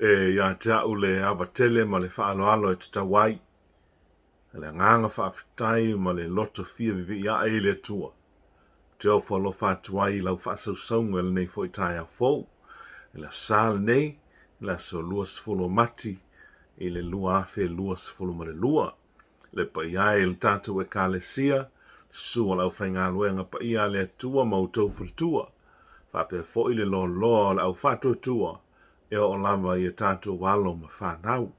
E ia te au le ava tele ma le faaaloalo e tatau ai, le agaga faafetai ma le loto fia vivii ae i le Atua. Ou te ofo alofa atu ai i lau faasausauga i lenei foi taeao fou, i le aso Sa lenei, i le aso 20 o Mati i le 2022. Le paia e i le tatou Ekalesia, susu o le aufaigaluega paia a le Atua ma outou faletua, faapea foi le loaloa o le au faatuatua e oo lava i a tatou alo ma fanau.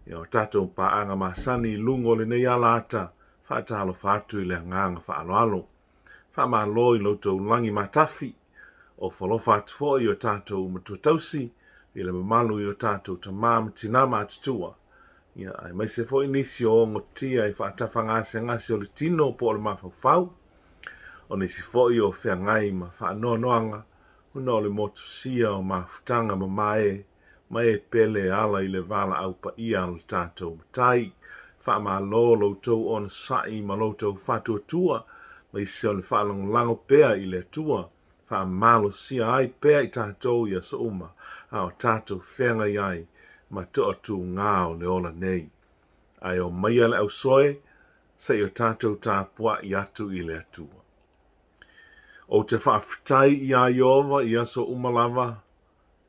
Ia o tatou paaga masani i luga o lenei alaata, faatalofa atu i le agaga faaaloalo. Faamalo i lo outou lagi matafi, ofo alofa atu foi i o tatou matua tausi, i le mamalu i o tatou tama ma tina matutua, ia, aemaise foi nisi o ogotia i faatafagasegase o le tino po o le mafaufau, o nisi foi o feagai ma faanoanoaga ona o le motusia o mafutaga mamae ma e pele e ala i le valaau paia a lo tatou Matai. Faamalo lo outou onosai ma lo outou faatuatua, aemaise o le faalagolago pea i le Atua, faamalosia ai pea i tatou i aso uma a o tatou feagai ai ma toatuga o le ola nei. Ae omaia le ausoe, se i o tatou tapuai atu i le Atua. Ou te faafetai iā Ieova i aso uma lava,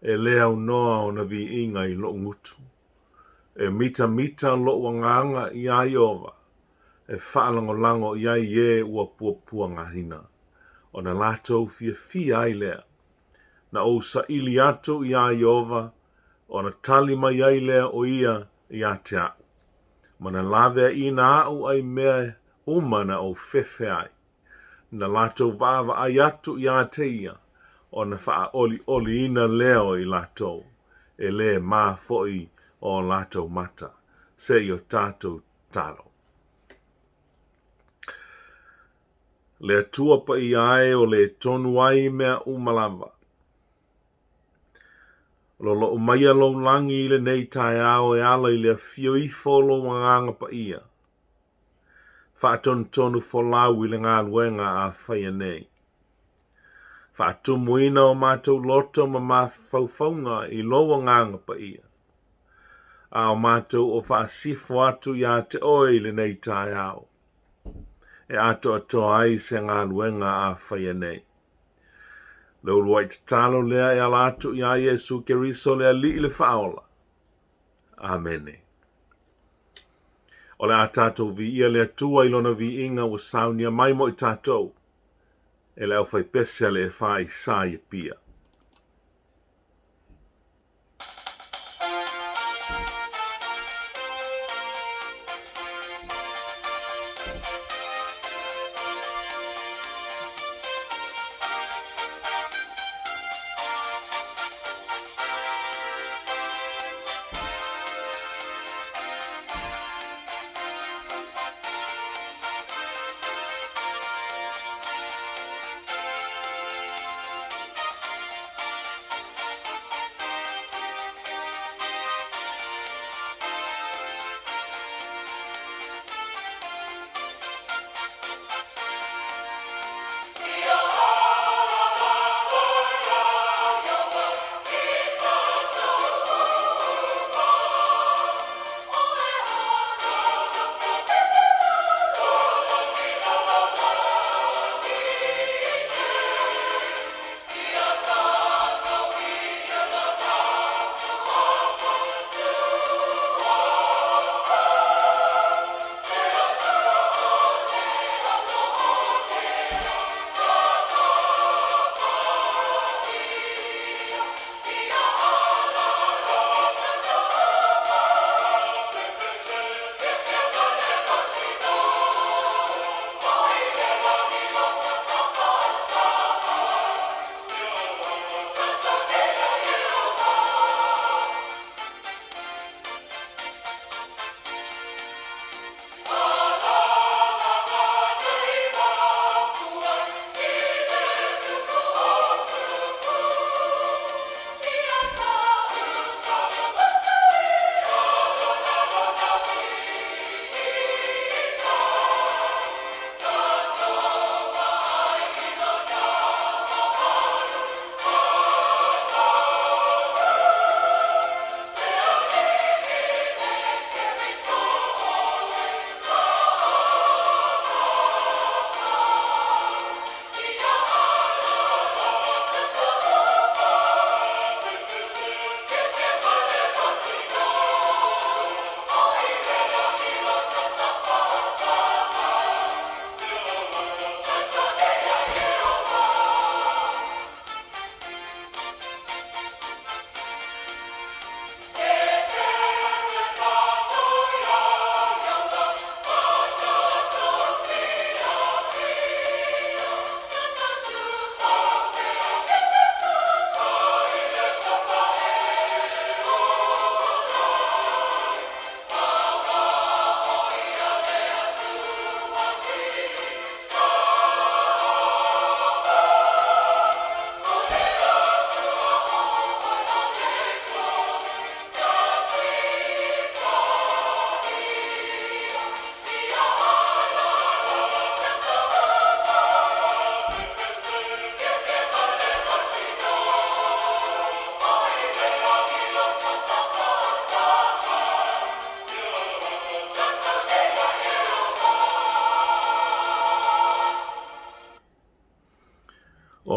e le aunoa ona viiga i loʻu gutu. E mitamita loʻu agaga iā Ieova, e faalagolago i ai e ua puapuagaina, ona latou fiafia ai lea. Na ou saili atu iā Ieova, ona tali mai ai lea o ia ia te aʻu, ma na laveaiina aʻu ai mea uma na ou fefe ai. Na latou vaavaai atu ia te ia, ona faaʻoliʻoliina lea o i latou, e lē mā foi o latou mata. Se i o tatou tatalo. Le Atua paia e o le tonu ai mea uma lava. Loloʻu maia lou lagi i lenei taeao e ala i le afio ifo o lou Agaga Paia. Faatonutonu folau i le galuega a faia nei. Faatumuina o matou loto ma mafaufauga i lou Agaga Paia, a o matou o faasifo atu iā te oe i lenei taeao, e atoatoa ai se galuega a faia nei. Le uluai tatalo lea e ala atu iā Iesu Keriso le Alii le Faaola. Amene. O le a tatou viia le Atua i Lona viiga ua saunia mai mo i tatou e le aufaipese a le EFIS i Apia.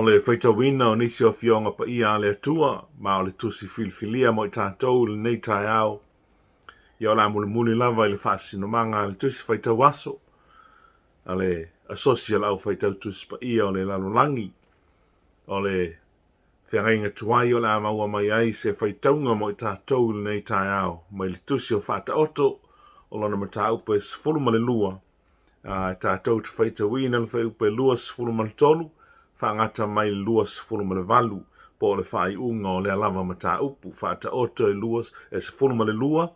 le faitauina o nisi o Afioga Paia a le Atua, ma o le Tusi filifilia mo i tatou i lenei taeao, ia o le a mulimuli lava i le faasinomaga a le Tusi Faitau Aso a le Asosi a le Au Faitau Tusi Paia o le Lalolagi. O le feagaiga tuai o le a maua mai ai se faitauga mo i tatou i lenei taeao mai le Tusi o Faataoto o lona mataupu e 12, a e tatou te faitauina le fuaiupu e 23 faagata mai le 28 po o le faaiuga o lea lava mataupu. Faataoto e 12,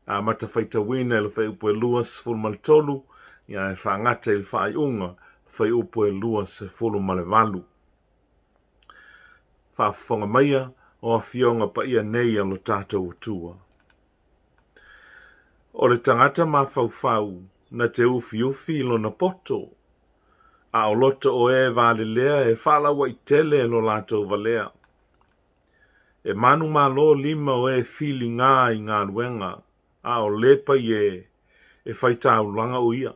amata faitauina i le fuaiupu e 23, ia e faagata i le faaiuga fuaiupu e 28. Faafofoga maia o Afioga Paia nei a lo tatou Atua. O le tagata mafaufau na te ufiufi i lona poto, a o loto o e valelea e faalauaitele lo latou valea. E manumalo lima o e filiga i galuega, a o lepa i e e faitaulaga o ia.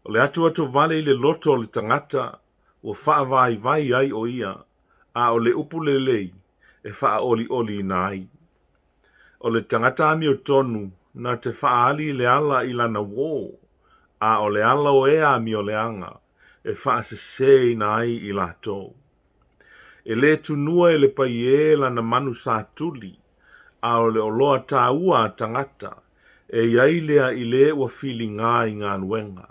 O le atuatuvale i le loto o le tagata ua faavaivai ai o ia, a o le upu lelei e faaolioliina ai. O le tagata amiotonu na te faaali le ala i lana uō, a o le ala o e amioleaga e faaseseina ai i latou. E lē tunua e le paiē lana manu satuli, a o le oloa taua a tagata e i ai lea i le ua filiga i galuega.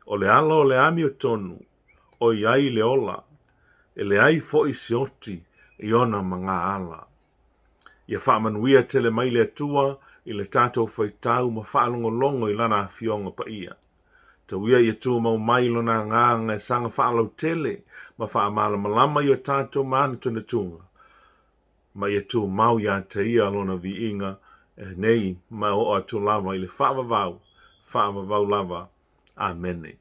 O le ala o le amiotonu o i ai le ola, e leai foi se oti i ona magaala. Ia faamanuia tele mai le Atua i le tatou faitau ma faalogologo i Lana Afioga Paia. Tau ia ia tumau mai Lona Agaga e saga faalautele ma faamalamalama i o tatou manatunatuga, ma ia tumau ia te Ia Lona viiga e nei ma oo atu lava i le faavavau, faavavau lava. Amene.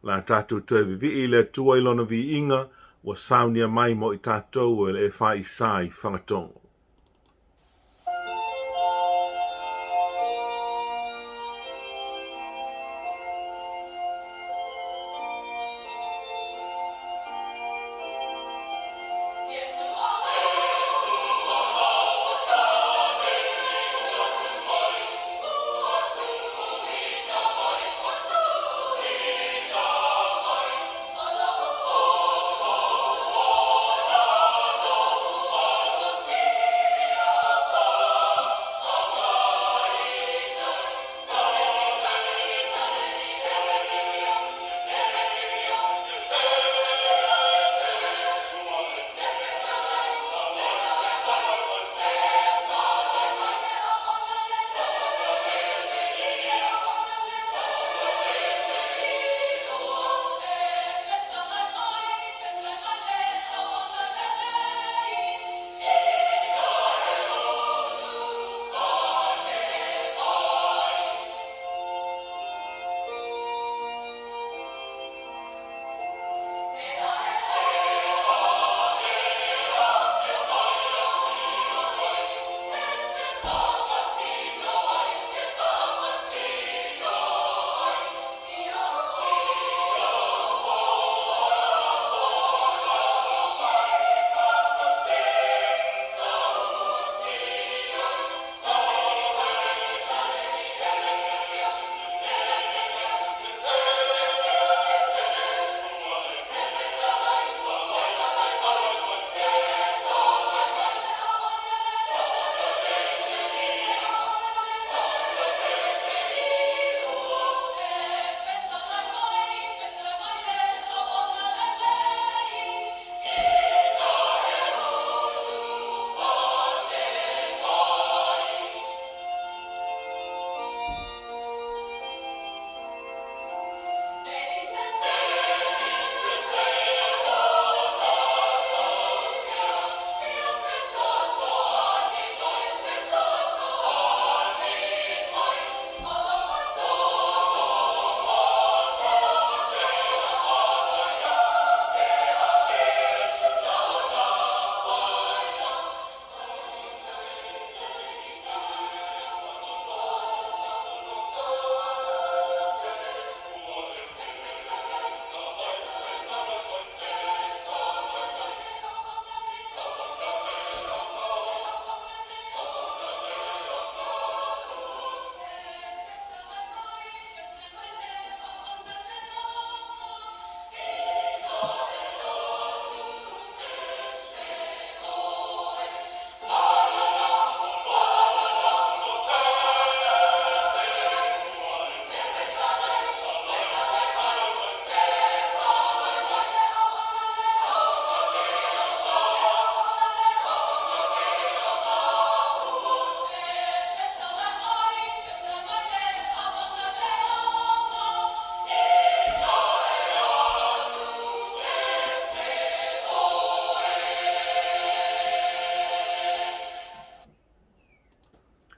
O le a tatou toe vivii i le Atua i Lona viiga ua saunia mai mo i tatou e le EFIS i Fagatogo.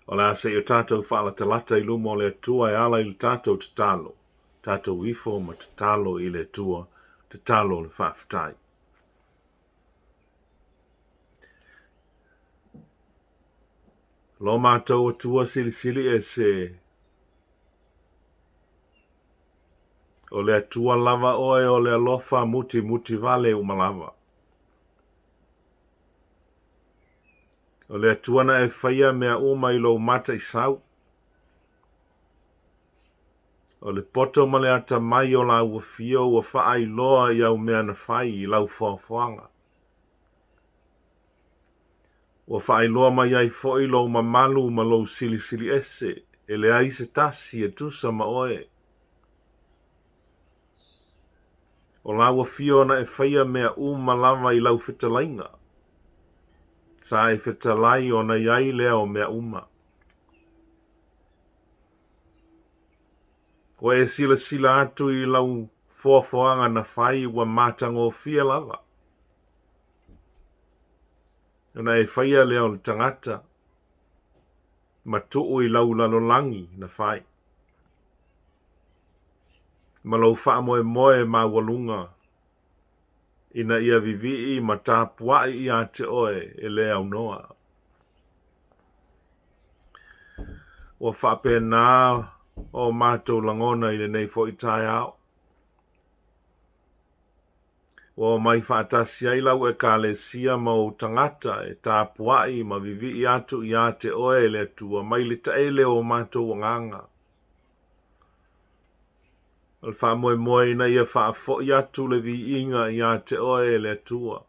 O le a se i o tatou faalatalata i luma o le Atua e ala i le tatou tatalo, tatou ifo ma tatalo i le Atua, tatalo o le faafetai. Lo matou Atua silisili ese, o le Atua lava oe o le alofa mutimuti vale uma lava. O le Atua na e faia mea uma i lou mataisau. O le poto ma le atamai o lau afio ua faailoa i au mea na fai i lau foafoaga. Ua faailoa mai ai foi lou mamalu ma lou silisili ese, e leai se tasi e tusa ma oe. O lau afio na e faia mea uma lava i lau fetalaiga. Sa e fetalai ona i ai lea o mea uma. Ua e silasila atu i lau foafoaga na fai ua matagofie lava. Ona e faia lea o le tagata ma tuu i lau lalolagi na fai. Ma lou faamoemoe maualuga ina ia vivii ma tapuai ia te oe e le aunoa. Ua faapena o matou lagona i lenei foi taeao. Ua omai faatasi ai lau Ekalesia ma ou tagata e tapuai ma vivii atu ia te oe e le Atua mai le taele o matou agaga. O le faamoemoe ina ia faafoi atu le viiga ia te oe e le Atua.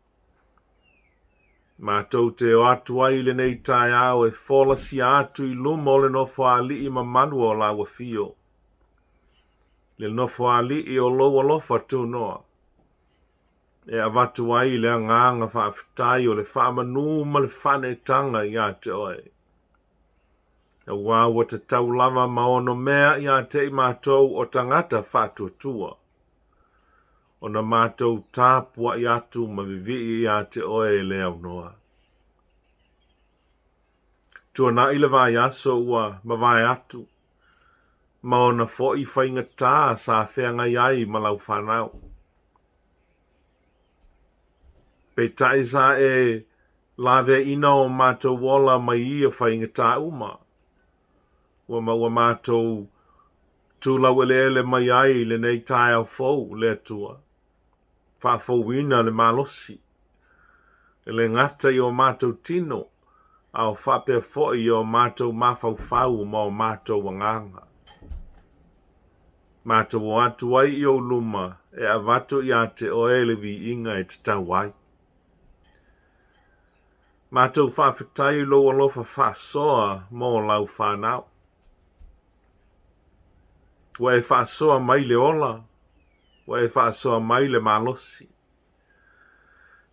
Matou te o atu ai i lenei taeao e folasia atu i luma o le Nofoalii mamalu o lau afio, le Nofoalii o lou alofa tunoa, e avatu ai le agaga faafetai o le faamanu ma le faaneetaga ia te oe. Aua ua tatau lava ma onomea ia te i matou o tagata faatuatua, ona matou tapuai atu ma vivii ia te oe e le aunoa. Tuanai le vaiaso ua mavae atu, ma ona foi faigata sa feagai ai ma lau fanau. Peitai sa e laveaiina o matou ola mai ia faigata uma, ua ma ua matou tulaueleele mai ai i lenei taeao fou, le Atua, faafouina le malosi, e le gata i o matou tino, a o faapea foi i o matou mafaufau ma o matou agaga. Matou o atu ai i ou luma e avatu ia te oe le viiga e tatau ai. Matou faafetai i lou alofa faasoa mo lau fanau. Ua e faasoa mai le ola, ua e faasoa mai le malosi.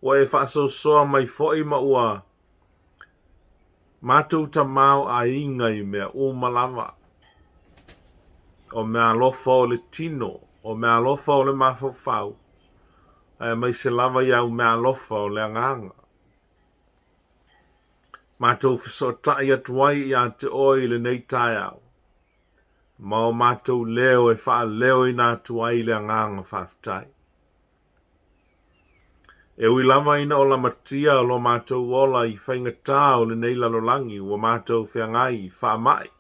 Ua e faasoasoa mai foi ma ua matou tamaoaiga i mea uma lava. O meaalofa o le tino, o meaalofa o le mafaufau, aemaise lava i au meaalofa o le agaga. Matou fesootai atu ai ia te oe i lenei taeao, ma o matou leo e faaleoina atu ai le agaga faafetai. E ui lava ina o lamatia lo matou ola i faigata o lenei lalolagi ua matou feagai i faamai,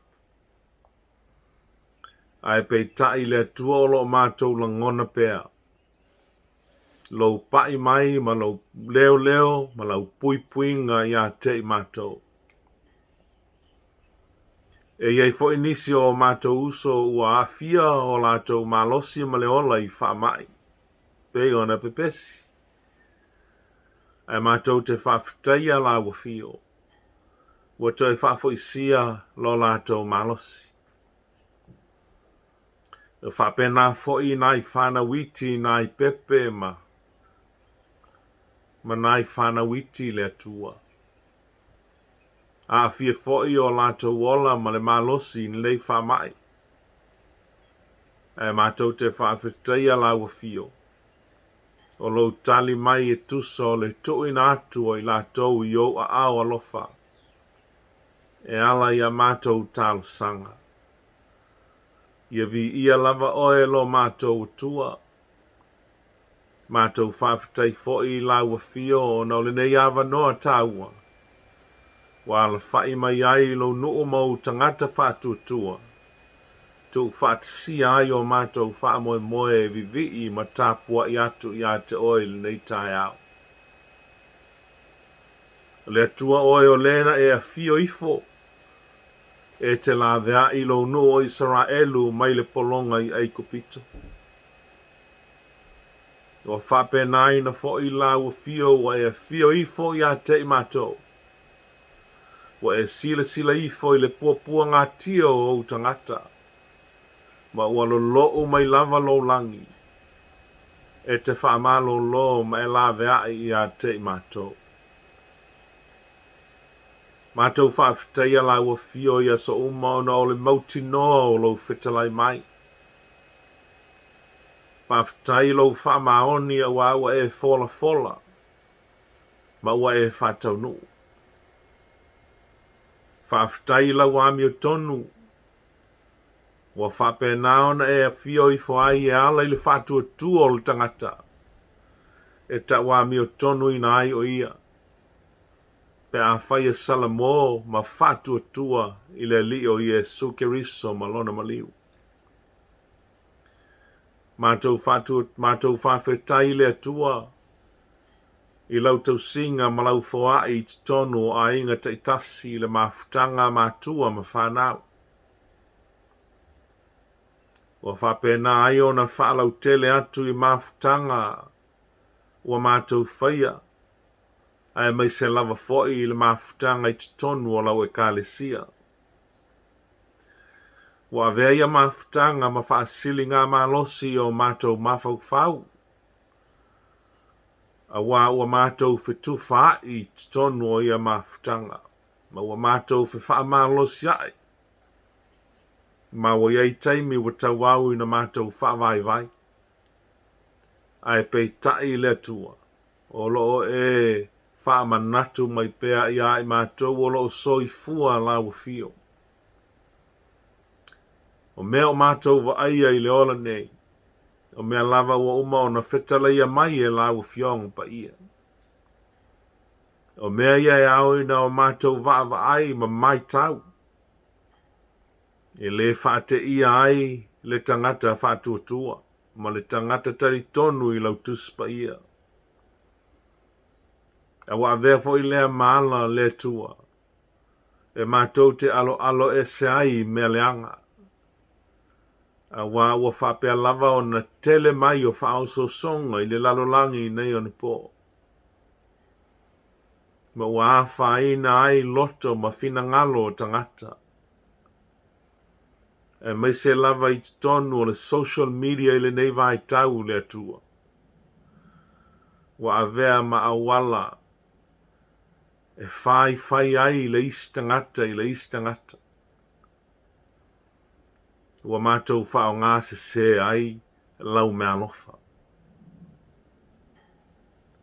ae peitai le Atua o lo o matou lagona pea lou pai mai ma lou leoleo ma lau puipuiga ia te i matou. E i ai foi nisi o matou uso ua aafia o latou malosi ma le ola i faamai, pei ona pepesi. Ae matou te faafetaia lau afio, ua toe faafoisia lo latou malosi. E faapena foi i nai fanau iti i nai pepe ma ma nai fanau iti i le Atua. Aafia foi o latou ola ma le malosi i lenei faamai. Ae matou te faafetaia lau afio, o lou tali mai e tusa o le tuuina atu o i latou i ou aao alofa. E ala i a matou talosaga. Ia viia lava oe e lo matou Atua. Matou faafetai foi i lau Afio ona o lenei avanoa taua ua alafa'i mai ai lou nuu ma ou tagata faatuatua, tuufaatasia ai o matou faamoemoe e vivii ma tapua'i atu ia te oe i lenei taeao. O le Atua oe o le na e afio ifo e te lavea'i lou nuu o Isaraelu mai le pologa i Aikupito. Ua faapenaina foi lau afio ua e afio ifo ia te i matou. Ua e silasila ifo i le puapuagatia o ou tagata, ma ua lolo'u mai lava lou lagi, e te faamalōlō ma e lavea'i ia te i matou. Matou faafetaia lau afio i aso uma ona o le mautinoa o lou fetalai mai. Faafetai i lou faamaoni auā ua e folafola ma ua e faataunuu. Faafetai i lau amiotonu ua faapena ona e afio ifo ai e ala i le faatuatua o le tagata e tauamiotonuina ai o ia, pe afai e salamo ma faatuatua i le Alii o Iesu Keriso ma Lona maliu. Matou faatu, matou faafetai i le Atua i lau tausiga ma lau foai i totonu o aiga taitasi i le mafutaga a matua ma fanau. Ua faapena ai ona faalautele atu i mafutaga ua matou faia, aemaise lava foi i le mafutaga i totonu o lau Ekalesia. Ua avea ia mafutaga ma faasiligamalosi i o matou mafaufau, auā ua matou fetufaa'i i totonu o ia mafutaga, ma ua matou fefaamalosia'i, ma ua i ai taimi ua tauau ina matou faavaivai. Ae peitai le Atua, o lo o e faamanatu mai pea iā i matou o lo o soifua lau afio. O mea o matou vaaia i le ola nei, o mea lava ua uma ona fetalaia mai e lau Afioga Paia. O mea ia e ao ina o matou vaavaai ma maitau, e lē faateia ai le tagata faatuatua ma le tagata talitonu i lau Tusi Paia. A ua avea foi lea ma ala le Atua e matou te aloalo ese ai i mea leaga, auā ua faapea lava ona tele mai o faaosoosoga i le lalolagi nei onapo, ma ua afaina ai loto ma finagalo o tagata, aemaise lava i totonu o le social media i lenei vaitau le Atua ua avea ma auala e faifai ai le isi tagata i le isi tagata. Ua matou faaaogā sesē ai lau meaalofa.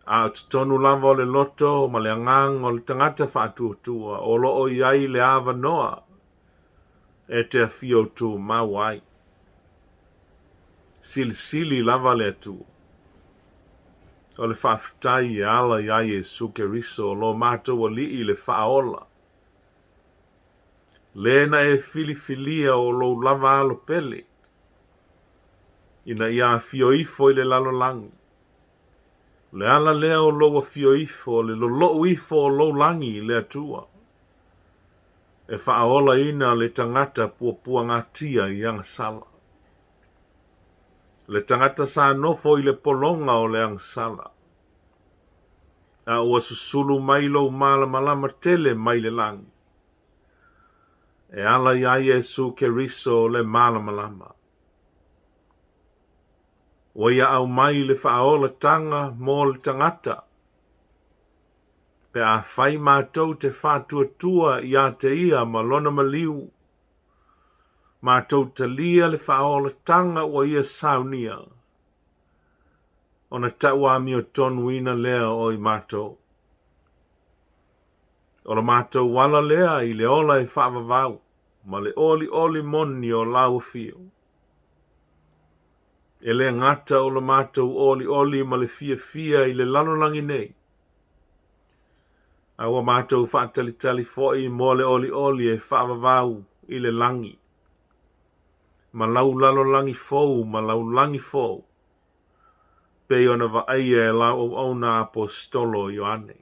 A o totonu lava o le loto ma le agaga o le tagata faatuatua o lo o i ai le avanoa e te afio tumau ai. Silisili lava le Atua. O le faafetai e ala iā Iesu Keriso lo matou Alii le Faaola, le na e filifilia o lou lava alo pele, ina ia afio ifo i le lalolagi. O le ala lea o lou afio ifo, o le lolo'u ifo o lou lagi i le Atua, e faaolaina le tagata puapuagatia i agasala. Le tagata sa nofo i le pologa o le agasala, a ua susulu mai lou malamalama tele mai le lagi, e ala iā Iesu Keriso le malamalama. Ua ia aumai le faaolataga mo le tagata, pe afai matou te faatuatua ia te ia ma lona maliu, Matou talia le faaolataga ua ia saunia, ona tauamiotonuina lea o i matou. O le matou ala lea i le ola e faavavau ma le olioli moni o lau afio. E le gata o le matou olioli ma le fiafia i le lalolagi nei, a ua matou faatalitali foi mo le olioli e faavavau i le lagi, ma lau lalolagi fou ma lau lagi fou, pei ona vaaia e lau auauna aposetolo o Ioane.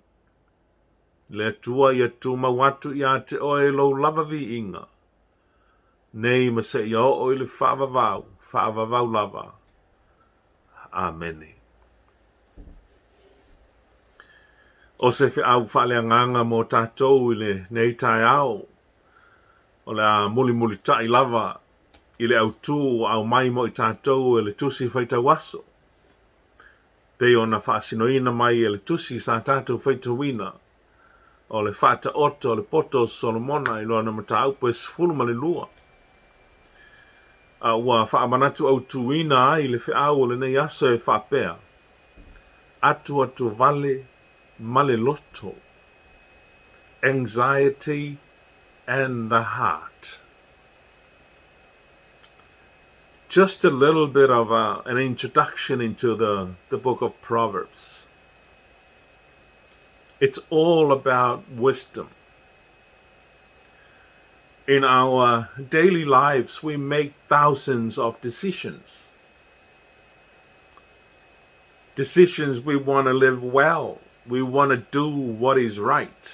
Le Atua ia tumau atu iā te oe lou lava viiga, nei ma seia oo i le faavavau, faavavau lava. Amene. O se feau faaleagaga mo tatou i lenei taeao, o le a mulimulitaʻi lava i le autū ua aumai mo i tatou e le Tusi Faitau Aso, pei ona faasinoina mai e le Tusi sa tatou faitauina, o le Faataoto o le Poto o Solomona i lona mataupu e 12. A ua faamanatu autūina ai le feau o lenei aso e faapea, Atuatuvale ma le loto, Anxiety and the heart. Just a little bit of a, an introduction into the, the book of Proverbs. It's all about wisdom. In our daily lives, we make thousands of decisions. Decisions we want to live well, we want to do what is right,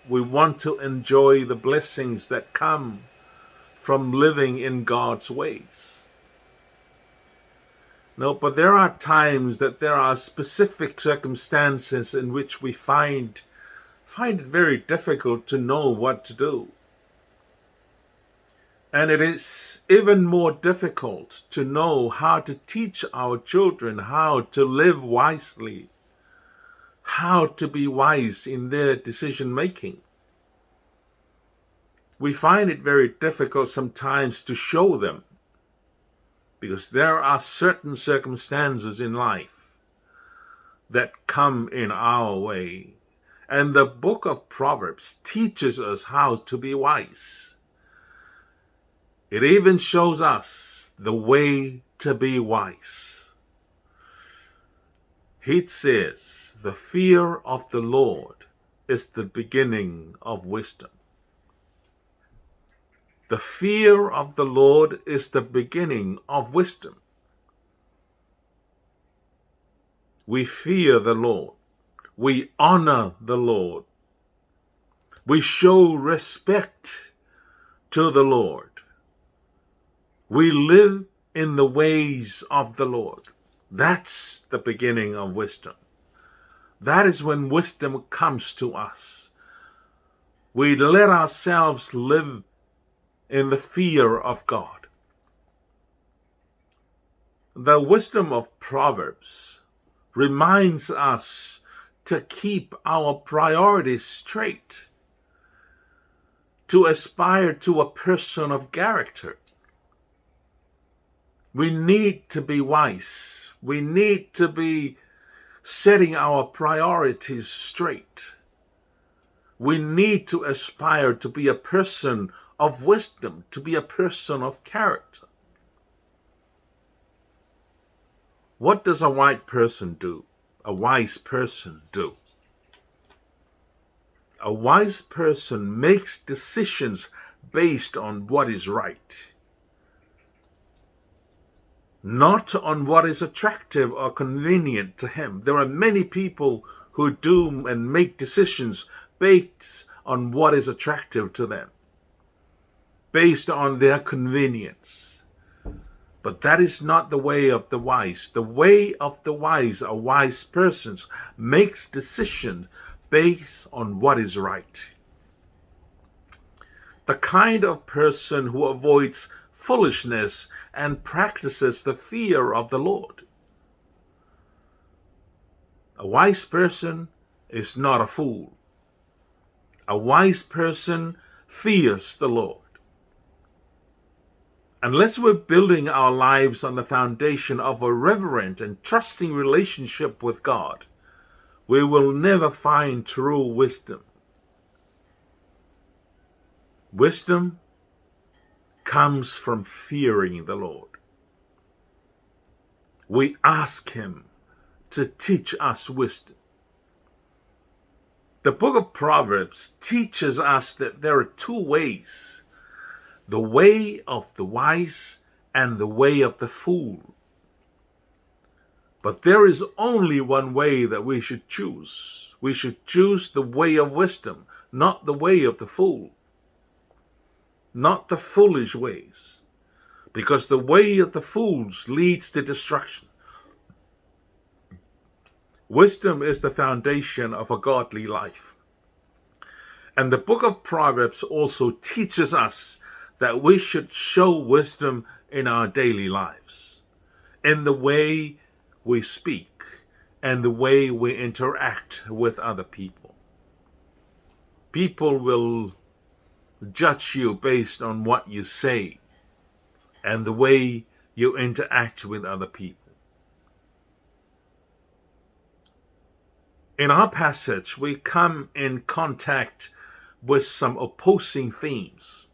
we want to enjoy the blessings that come from living in God's ways. No, but there are times that there are specific circumstances in which we find find it very difficult to know what to do. And it is even more difficult to know how to teach our children how to live wisely, how to be wise in their decision making. We find it very difficult sometimes to show them because there are certain circumstances in life that come in our way. And the book of Proverbs teaches us how to be wise. It even shows us the way to be wise. It says, The fear of the Lord is the beginning of wisdom. The fear of the Lord is the beginning of wisdom. We fear the Lord. We honor the Lord. We show respect to the Lord. We live in the ways of the Lord. That's the beginning of wisdom. That is when wisdom comes to us. We let ourselves live in the fear of God. The wisdom of Proverbs reminds us to keep our priorities straight, to aspire to a person of character. We need to be wise. We need to be setting our priorities straight. We need to aspire to be a person of wisdom, to be a person of character. What does a white person do? A wise person do? A wise person makes decisions based on what is right, not on what is attractive or convenient to him. There are many people who do and make decisions based on what is attractive to them, based on their convenience. But that is not the way of the wise. The way of the wise, a wise person, makes decision based on what is right. The kind of person who avoids foolishness and practices the fear of the Lord. A wise person is not a fool. A wise person fears the Lord. Unless we're building our lives on the foundation of a reverent and trusting relationship with God, we will never find true wisdom. Wisdom comes from fearing the Lord. We ask Him to teach us wisdom. The book of Proverbs teaches us that there are two ways the way of the wise and the way of the fool. But there is only one way that we should choose. We should choose the way of wisdom, not the way of the fool, not the foolish ways, because the way of the fools leads to destruction. Wisdom is the foundation of a godly life. And the book of Proverbs also teaches us that we should show wisdom in our daily lives, in the way we speak and the way we interact with other people. People will judge you based on what you say and the way you interact with other people. In our passage, we come in contact with some opposing themes.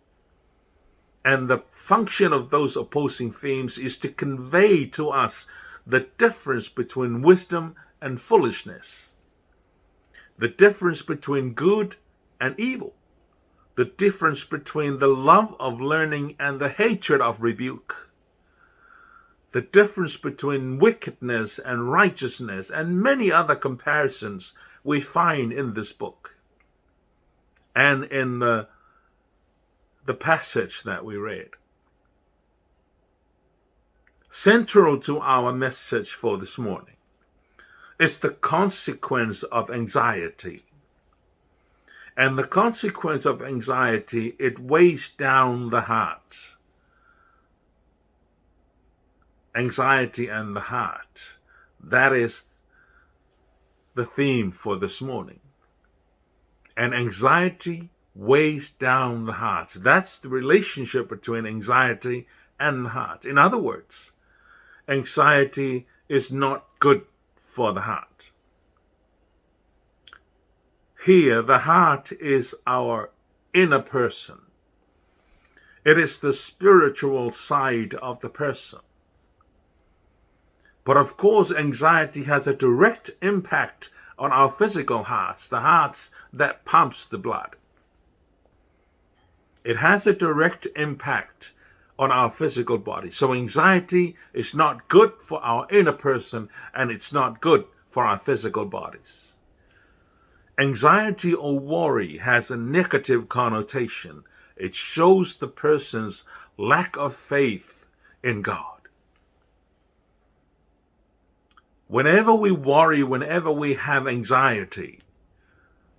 And the function of those opposing themes is to convey to us the difference between wisdom and foolishness, the difference between good and evil, the difference between the love of learning and the hatred of rebuke, the difference between wickedness and righteousness, and many other comparisons we find in this book and in the, the passage that we read. Central to our message for this morning is the consequence of anxiety. And the consequence of anxiety, it weighs down the heart. Anxiety and the heart. That is the theme for this morning. And anxiety weighs down the heart. That's the relationship between anxiety and the heart. In other words, anxiety is not good for the heart. Here, the heart is our inner person. It is the spiritual side of the person. But of course, anxiety has a direct impact on our physical hearts, the hearts that pumps the blood. It has a direct impact on our physical body. So anxiety is not good for our inner person and it's not good for our physical bodies. Anxiety or worry has a negative connotation. It shows the person's lack of faith in God. Whenever we worry, whenever we have anxiety,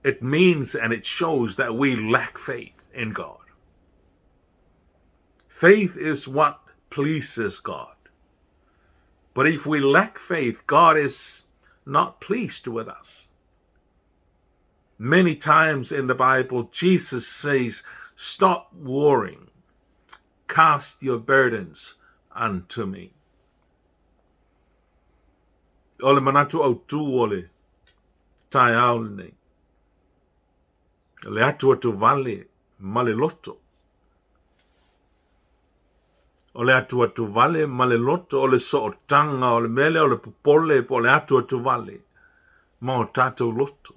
it means and it shows that we lack faith in God. Faith is what pleases God. But if we lack faith, God is not pleased with us. Many times in the Bible, Jesus says, Stop worrying, cast your burdens unto me. O le manatu autū o le taeao lenei, le atuatuvale ma le loto. O le atuatuvale ma le loto, o le sootaga, o le mea lea o le popole po o le atuatuvale ma o tatou loto.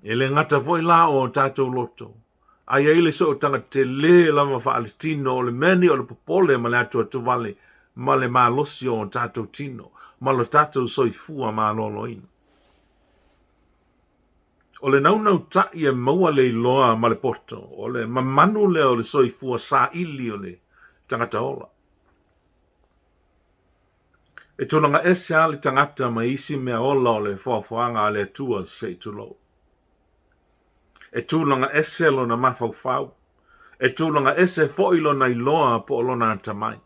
E le gata foi la o o tatou loto, a i ai le sootaga telē lava faaletino o le mea nei o le popole ma le atuatuvale ma le malosi o o tatou tino ma lo tatou soifua maloloina. O le naunautaʻi e maua le iloa ma le poto, o le mamanu lea o le soifua saili o le tagata ola. E tulaga ese lava le tagata mai isi mea ola o le foafoaga a le Atua se i tulou. E tulaga ese lona mafaufau. E tulaga ese foi lona iloa po o lona atamai.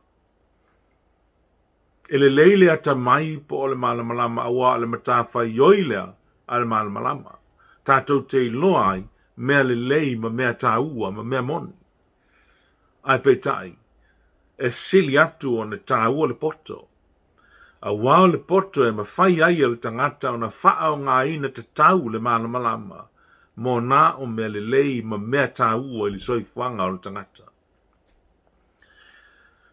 E lelei le atamai po o le malamalama auā o le matafaioi lea a le malamalama, tatou te iloa ai mea lelei ma mea taua ma mea moni. Ae peitai, e sili atu ona taua le poto. Auā o le poto e mafai ai e le tagata ona faaaogaina tatau le malamalama mo na o mea lelei ma mea tāua i le soifuaga o le tagata.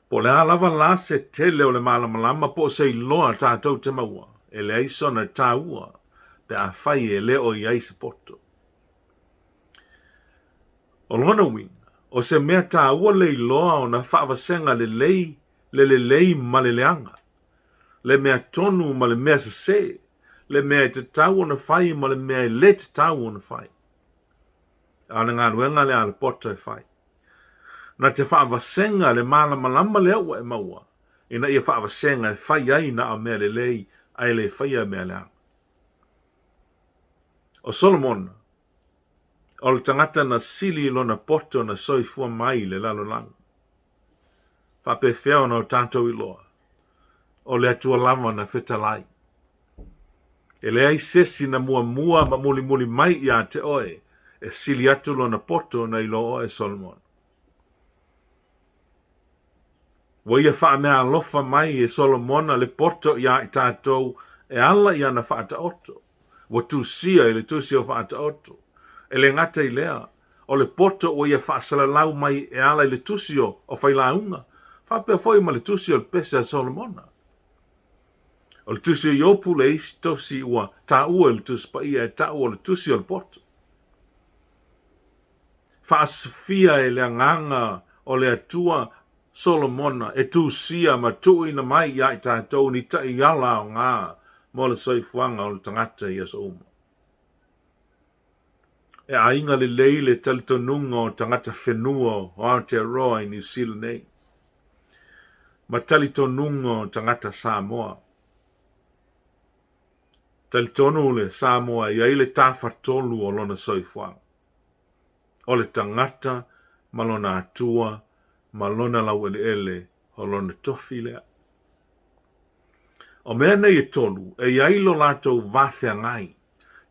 Po o le a lava la se tele o le malamalama po o se iloa tatou te maua, e leai sona tāua pe afai e le o i ai se poto. O lona uiga, o se mea tāua le iloa ona faavasega lelei le lelei ma le leaga, le mea tonu ma le mea sesē, le mea e tatau ona fai ma le mea e le tatau ona fai. A o le galuega lea a le poto e fai. Na te faavasega le malamalama lea ua e maua, ina ia faavasega e fai ai na o mea lelei ae le faia mea leaga. O Solomona, o le tagata na sili lona poto na soifua mai i le lalolagi. Faapefea ona o tatou iloa, o le Atua lava na fetalai. E leai sesi na muamua ma mulimuli mai iā te oe e sili atu lona poto nai lo oe Solomona. Ua ia faameaalofa mai e Solomona le poto iā i tatou e ala i ana faataoto. Ua tusia i le Tusi o Faataoto. E le gata i lea, o le poto ua ia faasalalau mai e ala i le Tusi o Failauga, faapea foi ma le Tusi o le Pese a Solomona. O le Tusi o Iopu le isi tosi ua taua i le Tusi Paia e ta'u o le Tusi o le Poto. Faasafia e le Agaga o le Atua Solomona e tusia ma tuuina mai iā i tatou ni taiala aoga mo le soifuaga o le tagata i aso uma. E aiga lelei le talitonuga o tagata whenua o Aotearoa i Niu Sila nei, ma talitonuga o tagata Samoa. Talitonu le Samoa e i ai le tafatolu o lona soifuaga. O le tagata ma lona Atua ma lona laueleele o lona tofi lea. O mea nei e tolu, e i ai lo latou va feagai,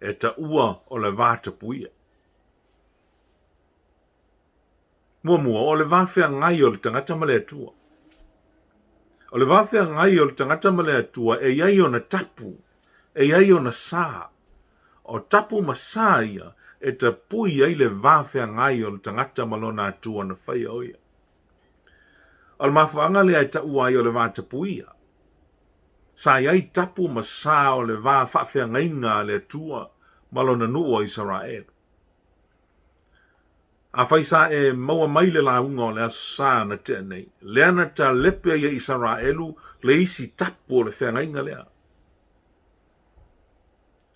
e taua o le va tapuia. Muamua, o le va feagai o le tagata ma le Atua. O le va feagai o le tagata ma le Atua e i ai ona tapu, e i ai ona sa. O tapu ma sa ia e tapui ai le va feagai o le tagata ma lona Atua na faia o ia. O le mafuaaga lea e taua ai o le va tapuia. Sa i ai tapu ma sa o le va faafeagaiga a le Atua ma lona nuu o Isaraelu. Afai sa e maua mai le lauga o le Aso Sa na tea nei, lea na talepe ai e Isaraelu le isi tapu o le feagaiga lea.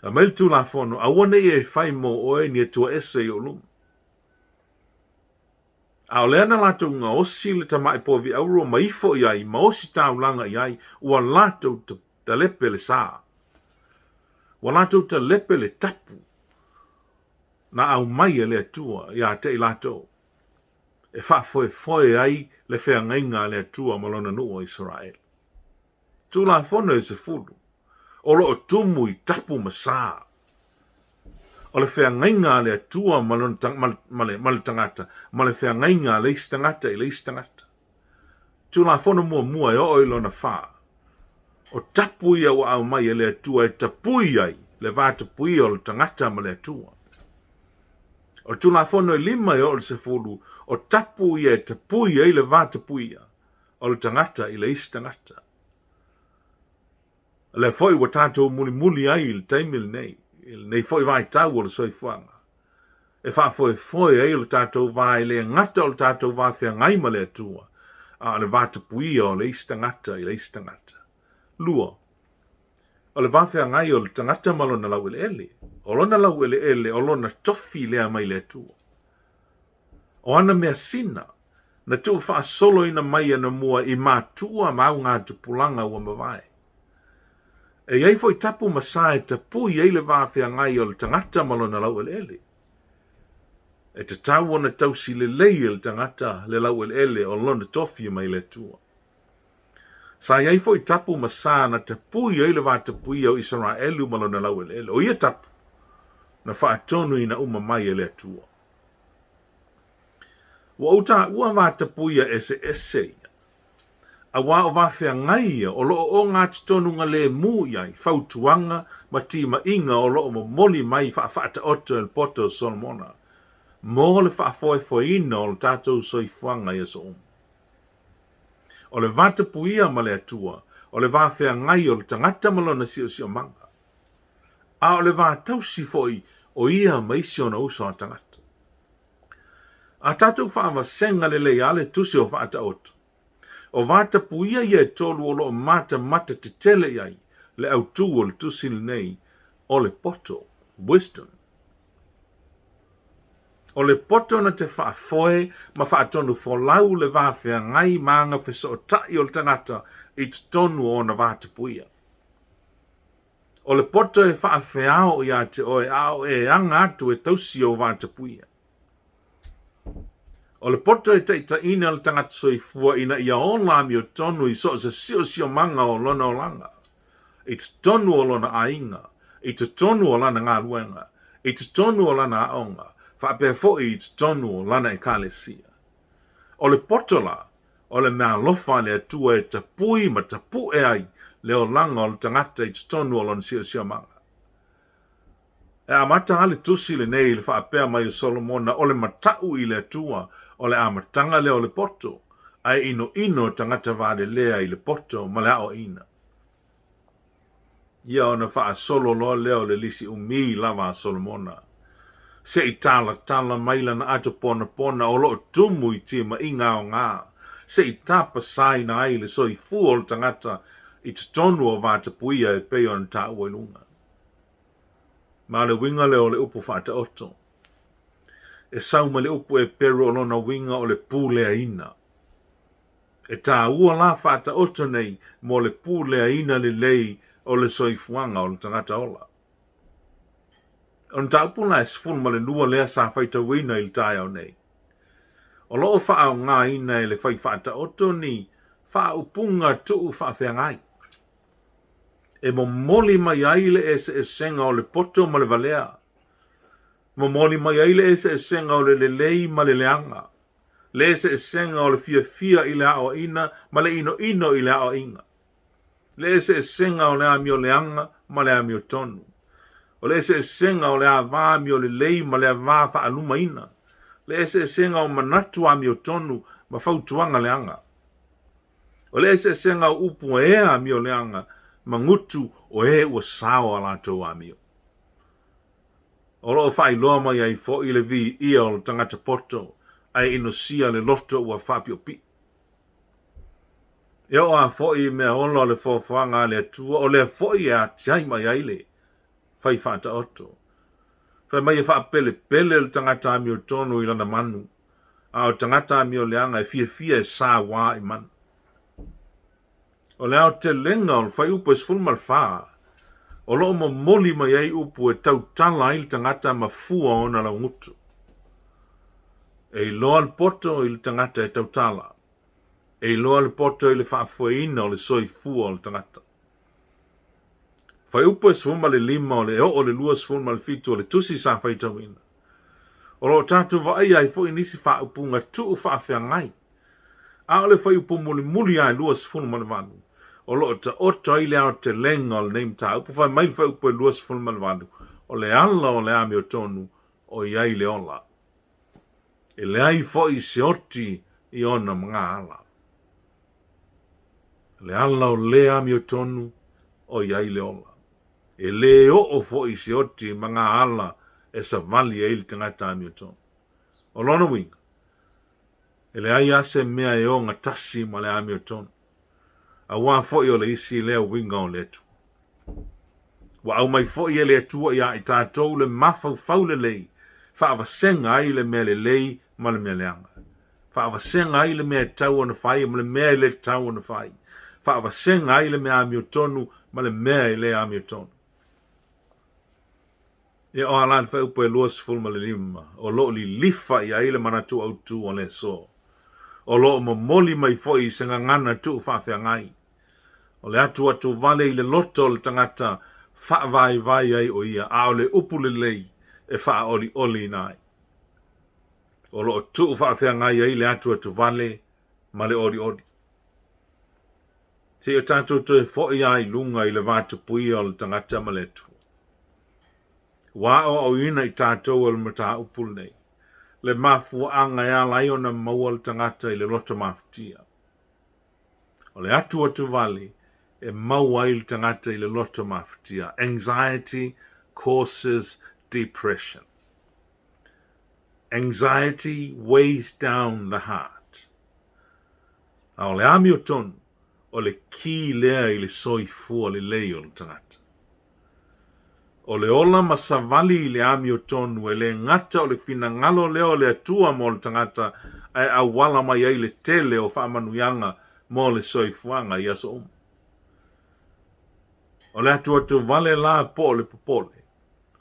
Fai mai le Tulafono, Aua ne i e fai mo oe ni atua ese i ou luma. A o lea na latou gaosi le tamai povi auro ma ifo i ai ma ositaulaga i ai, ua latou talepe le sa. Ua latou talepe le tapu na aumai e le Atua iā te i latou, e faafoefoe ai le feagaiga a le Atua ma Lona nuu o Isaraelu. Tulafono e sefulu, o lo o tumu i tapu ma sa. O le feagaiga a le Atua ma lona, ma le, ma le tagata, ma le feagaiga a le isi tagata i le isi tagata. Tulafono muamua e oo i lona fa. O tapu ia ua aumai e le Atua e tapui ai le va tapuia o le tagata ma le Atua. O le Tulafono e lima e oo i le sefulu, o tapu ia e tapui ai le va tapuia o le tagata i le isi tagata. O lea foi ua tatou mulimuli ai i le taimi lenei, i lenei foi vaitau o le soifuaga, e faafoefoe ai lo tatou va e le gata o le tatou va feagai ma le Atua, a o le va tapuia o le isi tagata i le isi tagata. Lua, o le va feagai o le tagata ma lona laueleele. O lona laueleele, o lona tofi lea mai le Atua. O ana measina, na tuufaasoloina mai anamua i matua ma augatupulaga ua mavae. E i ai foi tapu ma sa e tapui ai le va feagai o le tagata ma lona laueleele. E tatau ona tausi lelei e le tagata le laueleele o lona tofi mai le Atua. Sa i ai foi tapu ma sa na tapui ai le va tapuia o Isaraelu ma lona laueleele. O ia tapu, na faatonuina uma mai e le Atua. Ua ou taua va tapuia eseese ia. Auā o vafeagai ia o lo o ogatotonuga lemu i ai fautuaga ma timaiga o lo o momoli mai faafaataoto e le poto o Solomona mo le faafoefoeina o le tatou soifuaga i aso uma. O le vatapuia ma le Atua, o le vafeagai o le tagata ma lona siosiomaga, a o le va tausi foi o ia ma isi ona uso a tagata. A tatou faavasega lelei lava le tusi o Faataoto, o vatapuia ia e tolu o lo o matamata tetele i ai le autū o le tusi lenei o le poto, wisdom. O le poto na te faafoe ma faatonufolau le va feagai ma aga fesootai o le tagata i totonu o ona vatapuia. O le poto e faafeao iā te oe a o e aga atu e tausi ou vatapuia. O le poto e taitaiina le tagata soifua ina ia ola amiotonu i so o se siosiomaga o lona olaga, i totonu o lona aiga, i totonu o lana galuega, i totonu o lana aoga, faapea foi i totonu o lana ekalesia. O le poto la, o le meaalofa a le Atua e tapui ma tapu'e ai le olaga o le tagata i totonu o lona siosiomaga. E amata lava le tusi lenei i le faapea mai o Solomona, O le mata'u i le Atua, o le amataga lea o le poto, ae inoino tagata valelea i le poto ma le aoaina. Ia ona faasolo loa lea o le lisi umi lava a Solomona, se i talatala mai lana ato ponapona o lo o tumu i timaiga aoga, se i tapasaina ai le soifua o le tagata i totonu o vatapuia e pei ona taua i luga. Ma o le uiga lea o le upu faataoto. E sau mai le upu Eperu o lona uiga o le puleaina. E tāua la Faataoto nei mo le puleaina lelei o le soifuaga o le tagata ola. O le mataupu la e 12 lea sa faitauina i le taeao nei. O lo o faaaogaina e le fai Faataoto ni faaupuga tuu faafeagai e momoli mai ai le eseesega o le poto ma le valea, momoli mai ai le eseesega o le lelei ma le leaga, le eseesega o le fiafia i le aoaina ma le inoino i le aoaiga, le eseesega o le amio leaga ma le amiotonu, o le eseesega o le avā amiolelei ma le avā faalumaina, le eseesega o manatu amiotonu ma fautuaga leaga, o le eseesega o upu ea amioleaga ma gutu o e ua sao a latou amio. O lo o faailoa mai ai foi le viia o le tagata poto ae inosia le loto ua faapiopio. E oo lava foi i mea ola o le foafoaga a le Atua, o lea foi e atiai mai ai le fai faataoto. Fai mai e faapelepele le tagata amiotonu i lana manu, a o le tagata amioleaga e fiafia e sauā i manu. O le aotelega o le fuaiupu e 14, o lo o momoli mai ai upu e tautala ai le tagata ma fua ona laugutu. E iloa le poto i le tagata e tautala. E iloa le poto i le faafoeina o le soifua o le tagata. Fuaiupu e 15 o le oo i le 27 o le tusi sa faitauina. O lo o tatou vaaia ai foi nisi faaupuga tuu faafeagai. A o le fuaiupu mulimuli lava e 28, o lo o taoto ai le aotelega o lenei mataupu, fai mai le fuaiupu e 28, o le ala o le amiotonu o i ai le ola. E leai foi se oti i ona magaala. O le ala o le amiotonu o i ai le ola. E le oo foi se oti magaala e savali ai le tagata amiotonu. O lona uiga, E leai lava se mea e ogatasi ma le amiotonu, auā foi o le isi lea uiga o le Atua. Ua aumai foi e le Atua iā i tatou le mafaufau lelei, faavasega ai le mea lelei ma le mea leaga, faavasega ai le mea e tatau ona fai ma le mea e le tatau ona fai, faavasega ai le mea amiotonu ma le mea e le amiotonu. Ia o a la le fuaiupu e 25, o lo o lilifa i ai le manatu autu o le aso. O lo o momoli mai foi i se gagana tuu faafeagai. O le atuatuvale i le loto o le tagata faavaivai ai o ia, a o le upu lelei e faaolioliina ai. O lo o tuu faafeagai ai le atuatuvale ma le olioli. Se i o tatou toe foi lava i luga i le vatapuia o le tagata ma le Atua. Ua aoaoina i tatou e le mataupu lenei le mafuaaga e ala ai ona maua le tagata i le loto mafatia. O le atuatuvale e maua ai le tagata i le loto mafatia, anxiety causes depression. Anxiety weighs down the heart. A o le amiotonu, o le ki lea i le soifua lelei o le tagata. O le ola ma savali i le amiotonu e le gata o le finagalo lea o le Atua mo le tagata ae auala mai ai le tele o faamanuiaga mo le soifuaga i aso uma. O le atuatuvale la po o le popole,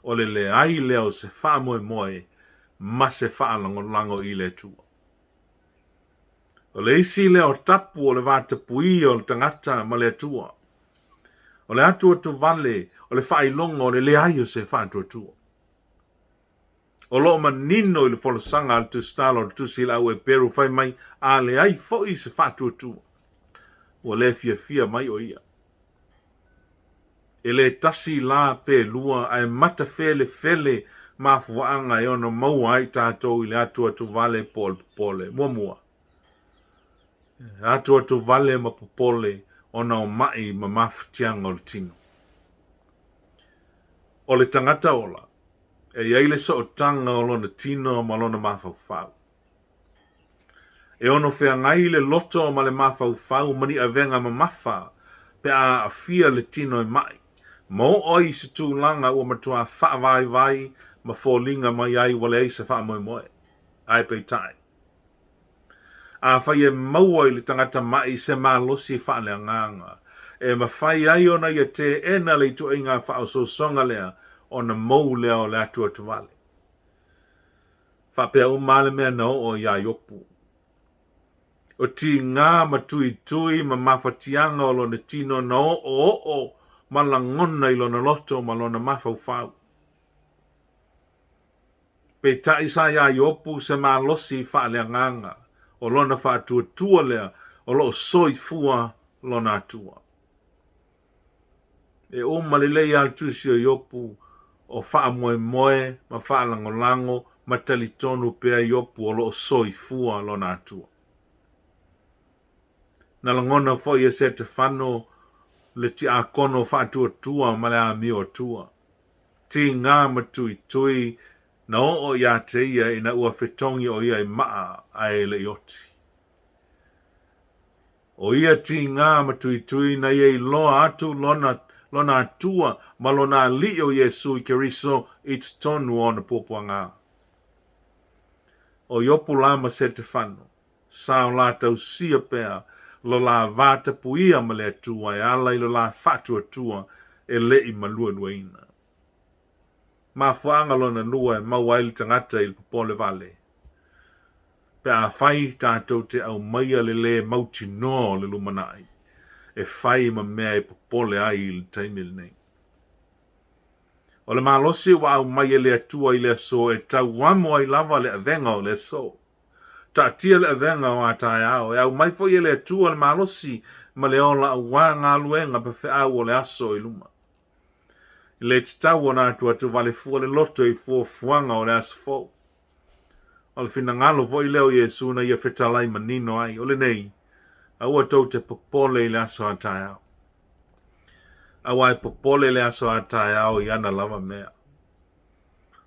o le leai lea o se faamoemoe ma se faalagolago i le Atua. O le isi lea o tapu o le vatapuia o le tagata ma le Atua. O le atuatuvale o le faailoga o le leai o se faatuatua. O lo o manino i le folasaga a le Tusitala o le Tusi i le Au Eperu fai mai, A leai foi se faatuatua, ua le fiafia mai o ia. E le tasi la pe lua, ae matafelefele mafuaaga e ono maua ai tatou i le atuatuvale po o le popole. Muamua, atuatuvale ma popole ona o ma'i ma mafatiaga o le tino. O le tagata ola, e i ai le sootaga o lona tino ma lona mafaufau. E ono feagai le loto ma le mafaufau ma ni avega mamafa pe a aafia le tino e ma'i, ma oo ai i se tulaga ua matua faavaivai ma foliga mai ai ua leai se faamoemoe. Ae peitai, afai e maua i le tagata ma'i se malosi faaleagaga, e mafai ai ona ia teena le ituaiga faaosoosoga lea ona mou lea o le atuatuvale. Faapea uma lava le mea na oo iā Iopu. O tiga ma tuitui ma mafatiaga o lona tino na oooo ma lagona i lona loto ma lona mafaufau. Peitai sa iā Iopu se malosi faaleagaga, o lona faatuatua lea o lo o soifua lona Atua. E uma lelei lava le tusi o Iopu o faamoemoe ma faalagolago ma talitonu pea Iopu o lo o soifua lona Atua. Na lagona foi e Setefano le tiakono faatuatua ma le amio Atua. Tiga ma tuitui na oo iā te ia ina ua fetogi o ia i maa ae le i oti. O ia tiga ma tuitui na ia iloa atu lona lona Atua ma lona Alii o Iesu i Keriso i totonu o ona puapuaga. O Iopu la ma Setefano, sa o la tausia pea lo la vatapuia ma le Atua e ala i lo la faatuatua e le i malualuaina. Mafuaaga lona lua e maua ai le tagata i le popole vale. Pe afai tatou te aumaia le lē mautinoa o le lumanai e fai ma mea e popole ai i le taimi lenei. O le malosi ua aumai e le Atua i le aso e tauamo ai lava le avega o le aso. Taatia le avega o a taeao, e aumai foi e le Atua le malosi ma le ola aua galuega ma feau o le aso i luma. E le tatau ona atuatuvale fua le loto i fuafuaga o le aso fou. O le finagalo foi lea o Iesu na ia fetalai manino ai, o lenei, Aua tou te popole i le aso a taeao. Aua e popole le aso a taeao i ana lava mea.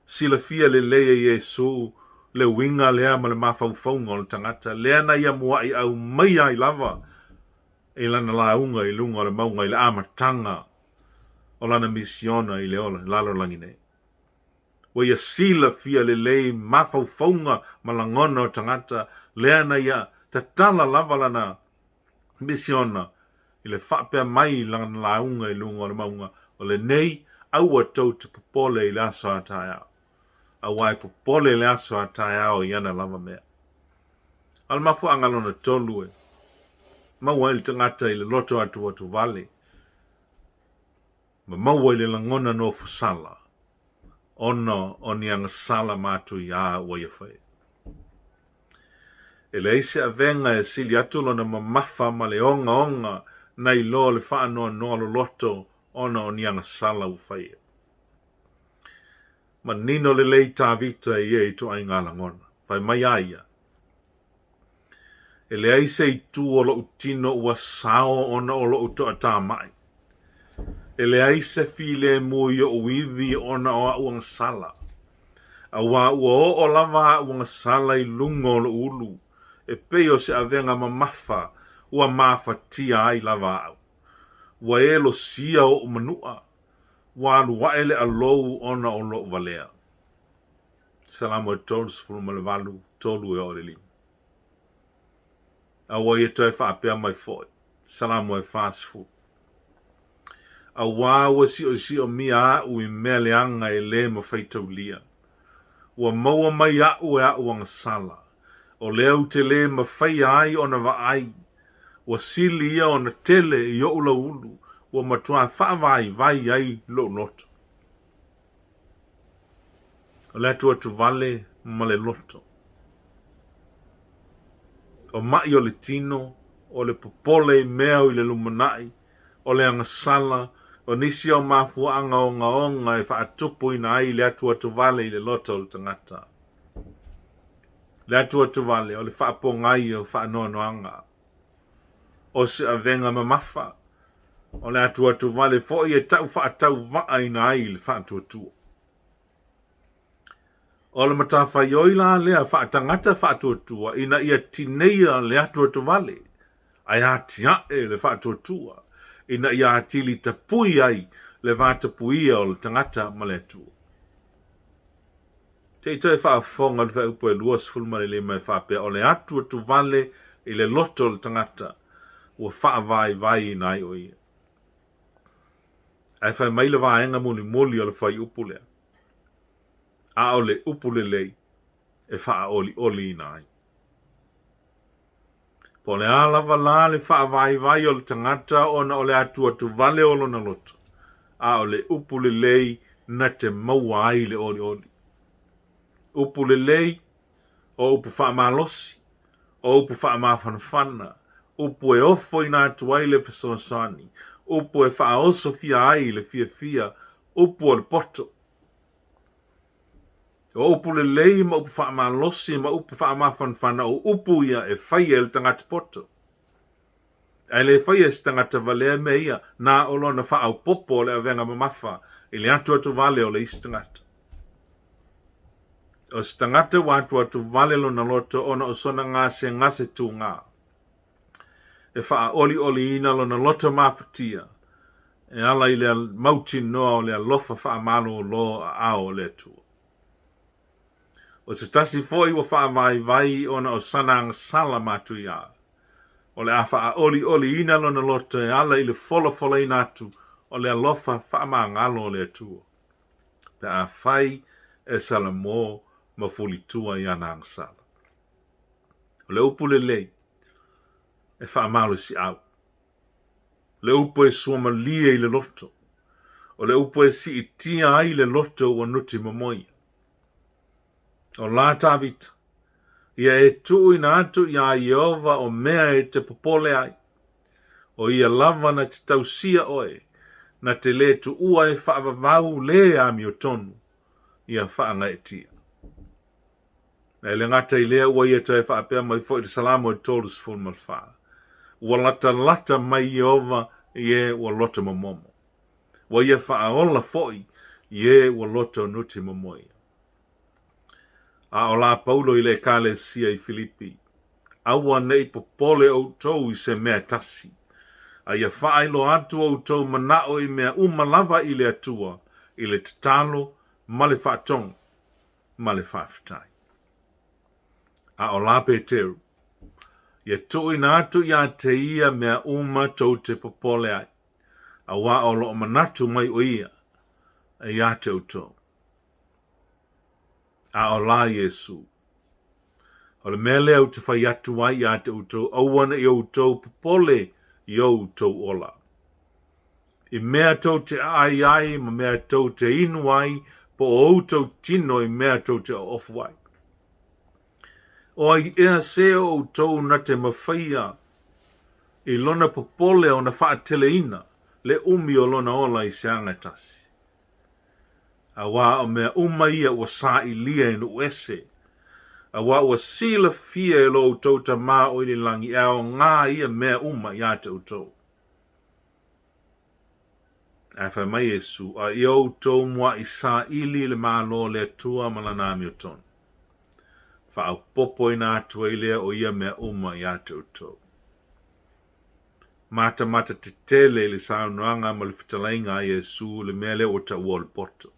Silafia lelei e Iesu le uiga lea ma le mafaufauga o le tagata, lea na ia mua'i aumaia ai lava i lana lauga i luga o le mauga i le amataga o lana misiona i le lalolagi nei. Ua ia silafia lelei mafaufauga ma lagona o tagata, lea na ia tatala lava lana misiona i le faapea mai i lana lauga i luga o le mauga, o lenei, Aua tou te popole i le aso a taeao, aua e popole le aso a taeao i ana lava mea. A o le mafuaaga lona tolu e maua ai le tagata i le loto atuatuvale ma maua i le lagona nofosala ona o ni agasala matuiā ua ia faia. E leai se avega e sili atu lona mamafa ma le ogaoga Nai lo le faanoanoa loloto ona o ni agasala ua faia. Manino lelei Tavita i ia ituaiga lagona. Fai mai a ia, E leai se itu o loʻu tino ua sao ona o loʻu toatamai. E leai se filemu i oʻu ivi ona o aʻu agasala. Auā ua oo lava aʻu agasala i luga o loʻu ulu, e pei o se avega mamafa ua mafatia ai lava aʻu. Ua elosia oʻu manuʻa, ua alu aʻe le ʻalou ona o loʻu walea. Salamo e 38, 3 e oo i le 5. A ua ia toe faapea mai foi, Salamo e 40. Auā ua siosiomia aʻu i mea leaga e lē mafaitaulia. Ua maua mai aʻu e aʻu agasala, o lea ou te lē mafaia ai ona vaai. Ua sili ia ona tele i oʻu lauulu, ua matuā faavaivai ai loʻu loto. O le atuatuvale ma le loto. O maʻi o le tino, o le popole i mea o i le lumanai, o le agasala, o nisi o mafuaaga ogaoga e faatupuina ai le atuatuvale i le loto o le tagata. Le atuatuvale o le faapogai o faanoanoaga, o se avega mamafa, o le atuatuvale foi e tau faatauvaaina ai le faatuatua. O le matafaioi la lea faatagata faatuatua ina ia tineia le atuatuvale, ae atiae le faatuatua ina ia atili tapui ai le vatapuia o le tagata ma le Atua. Se i toe faafofoga i le fuaiupu e 25 e faapea, O le atuatuvale i le loto o le tagata ua faavaivaiina ai o ia. Ae fai mai le vaega mulimuli o le fuaiupu lea, A o le upu lelei e faaolioliina ai. Po o le a lava la le faavaivai o le tagata ona o le atuatuvale o lona loto, a o le upu lelei na te maua ai le olioli. Upu lelei, o upu faamalosi, o upu faamafanafana, upu e ofoina atu ai le fesoasoani, upu e faaosofia ai le fiafia, upu o le poto. O upu lelei ma upu faamalosi ma upu faamafanafana o upu ia e faia e le tagata poto. Ae le faia e se tagata valea mea ia, na o lona faaopoopo o le avega mamafa i le atuatuvale o le isi tagata. O se tagata ua atuatuvale lona loto ona o sona gasegase tugā. E faaolioliina lona loto mafatia e ala i le mautinoa o le alofa faamalōlō aao o le Atua. O se tasi foi ua faavaivai ona o sana agasala matuiā, o le a faaolioliina lona loto e ala i le folafolaina atu o le alofa faamagalo o le Atua, pe afai e salamo ma fulitua i ana agasala. O le upu lelei e faamalosiau. Le upu e suamalie i le loto. O le upu e siitia ai le loto ua nuti momoia. O la Tavita, ia e tuuina atu iā Ieova o mea e te popole ai. O ia lava na te tausia oe, na te lē tuua e faavavau lē amiotonu, ia faagaeetia. E le gata i lea, ua ia toe faapea mai foi i le Salamo e 34, Ua latalata mai Ieova i e ua loto momomo. Ua ia faaola foi i e ua loto nuti momoia. A o la Paulo i le Ekalesia i Filipi, Aua ne i popole outou i se mea e tasi, a ia faailoa atu outou manaʻo i mea uma lava i le Atua, i le tatalo ma le faatoga. ma le faafetai. A o la Peteru, ia tuuina atu iā te ia mea uma tou te popole ai, auā o loo manatu mai o ia iā te outou. A o la Iesu, o le mea lea ou te fai atu ai iā te outou, aua ne i outou popole i outou ola. I mea tou te aai ai ma mea tou te inu ai, po o outou tino i mea tou te oofu ai. O ai ea se o outou na te mafaia i lona popole ona faateleina le umi o lona ola i se aga e tasi. Auā o mea uma ia ua sailia e nuu ese, auā ua silafia e lo outou Tamā o i le lagi e aogā ia mea uma iā te outou. Ae fai mai Iesu, A ia outou muaʻi saili le Malo o le Atua ma Lana amiotonu, faaopoopoina atu ai lea o ia mea uma iā te outou. Matamata tetele i le saunoaga ma le fetalaiga a Iesu le mea lea ua taua o le poto.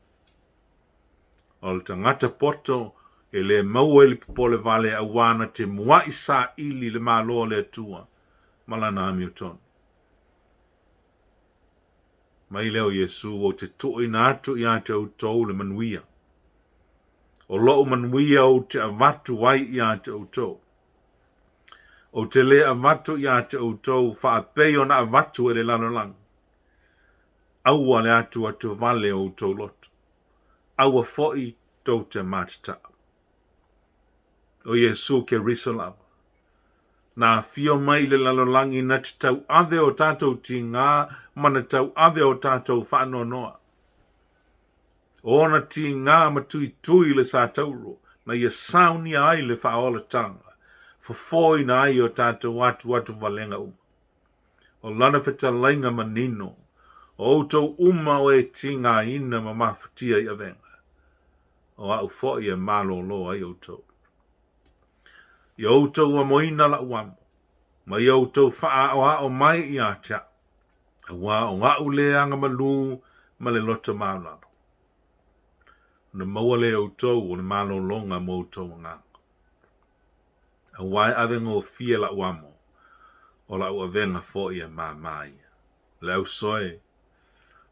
O le tagata poto e le maua i le popole vale auā na te muaʻi saili le Malo o le Atua ma Lana amiotonu. Mai lea o Iesu, Ou te tuuina atu iā te outou le manuia. O loʻu manuia ou te avatu ai iā te outou. Ou te lē avatu iā te outou faapei ona avatu e le lalolagi. Aua le atuatu vale o outou loto. Aua foʻi tou te matatau. O Iesu Keriso lava, na afio mai i le lalolagi na te tauave o tatou tigā ma na tauave o tatou faanoanoa. O ona tigā ma tuitui le satauro na ia saunia ai le faaolataga, fofoina ai o tatou atuatu valega uma. O lana fetalaiga manino, o outou uma o e tigāina ma mafatia i avega, o a'u foʻi e malōlō ai outou. Ia outou amoina la'u amo, ma ia outou faaʻaoaʻo mai iā te a'u, Auā o a'u le aga malū ma le loto maualalo. Ona maua lea e outou o le malōlōga mo outou agaga. Auā e ave gofie la'u amo, o la'u avega foʻi e māmā ia. Le auso e,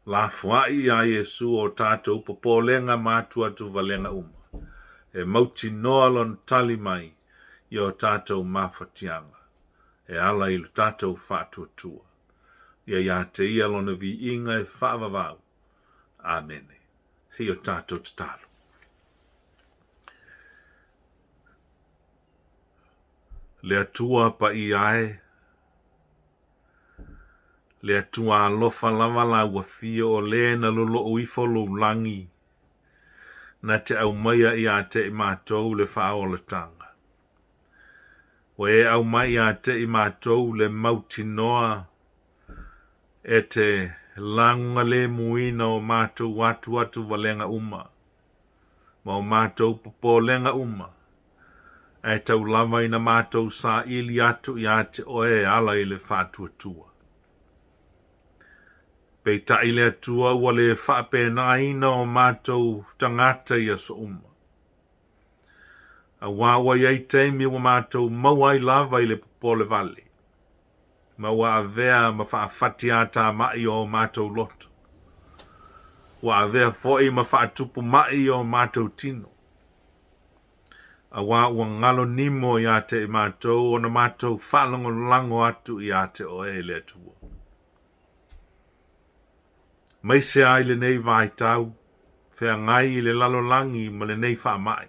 lafoaʻi iā Iesu o tatou popolega ma atuatu valega uma, e mautinoa lona tali mai i o tatou mafatiaga, e ala i lo tatou faatuatua. Ia iā te ia lona viiga e faavavau. Amene. Se i o tatou tatalo. Le Atua paia e, le Atua alofa lava la ua fia o le na loloʻo ifo lou lagi, na te aumaia iā te i matou le faaolataga. Ua e aumai iā te i matou le mautinoa e te lagogalemuina o matou atuatu valega uma, ma o matou popolega uma, ae tau lava ina matou saili atu iā te oe e ala i le faatuatua. Peitai le Atua ua le faapenaina o matou tagata i aso uma. Auā ua i ai taimi ua matou maua ai lava i le popole vale, ma ua avea ma faafatiatamaʻi o matou loto. Ua avea foʻi ma faatupu maʻi o matou tino. Auā ua galo nimo iā te i matou ona matou faalagolago atu iā te oe e le Atua. Maise ai lenei vaitau, feagai i le lalolagi ma lenei faamaʻi.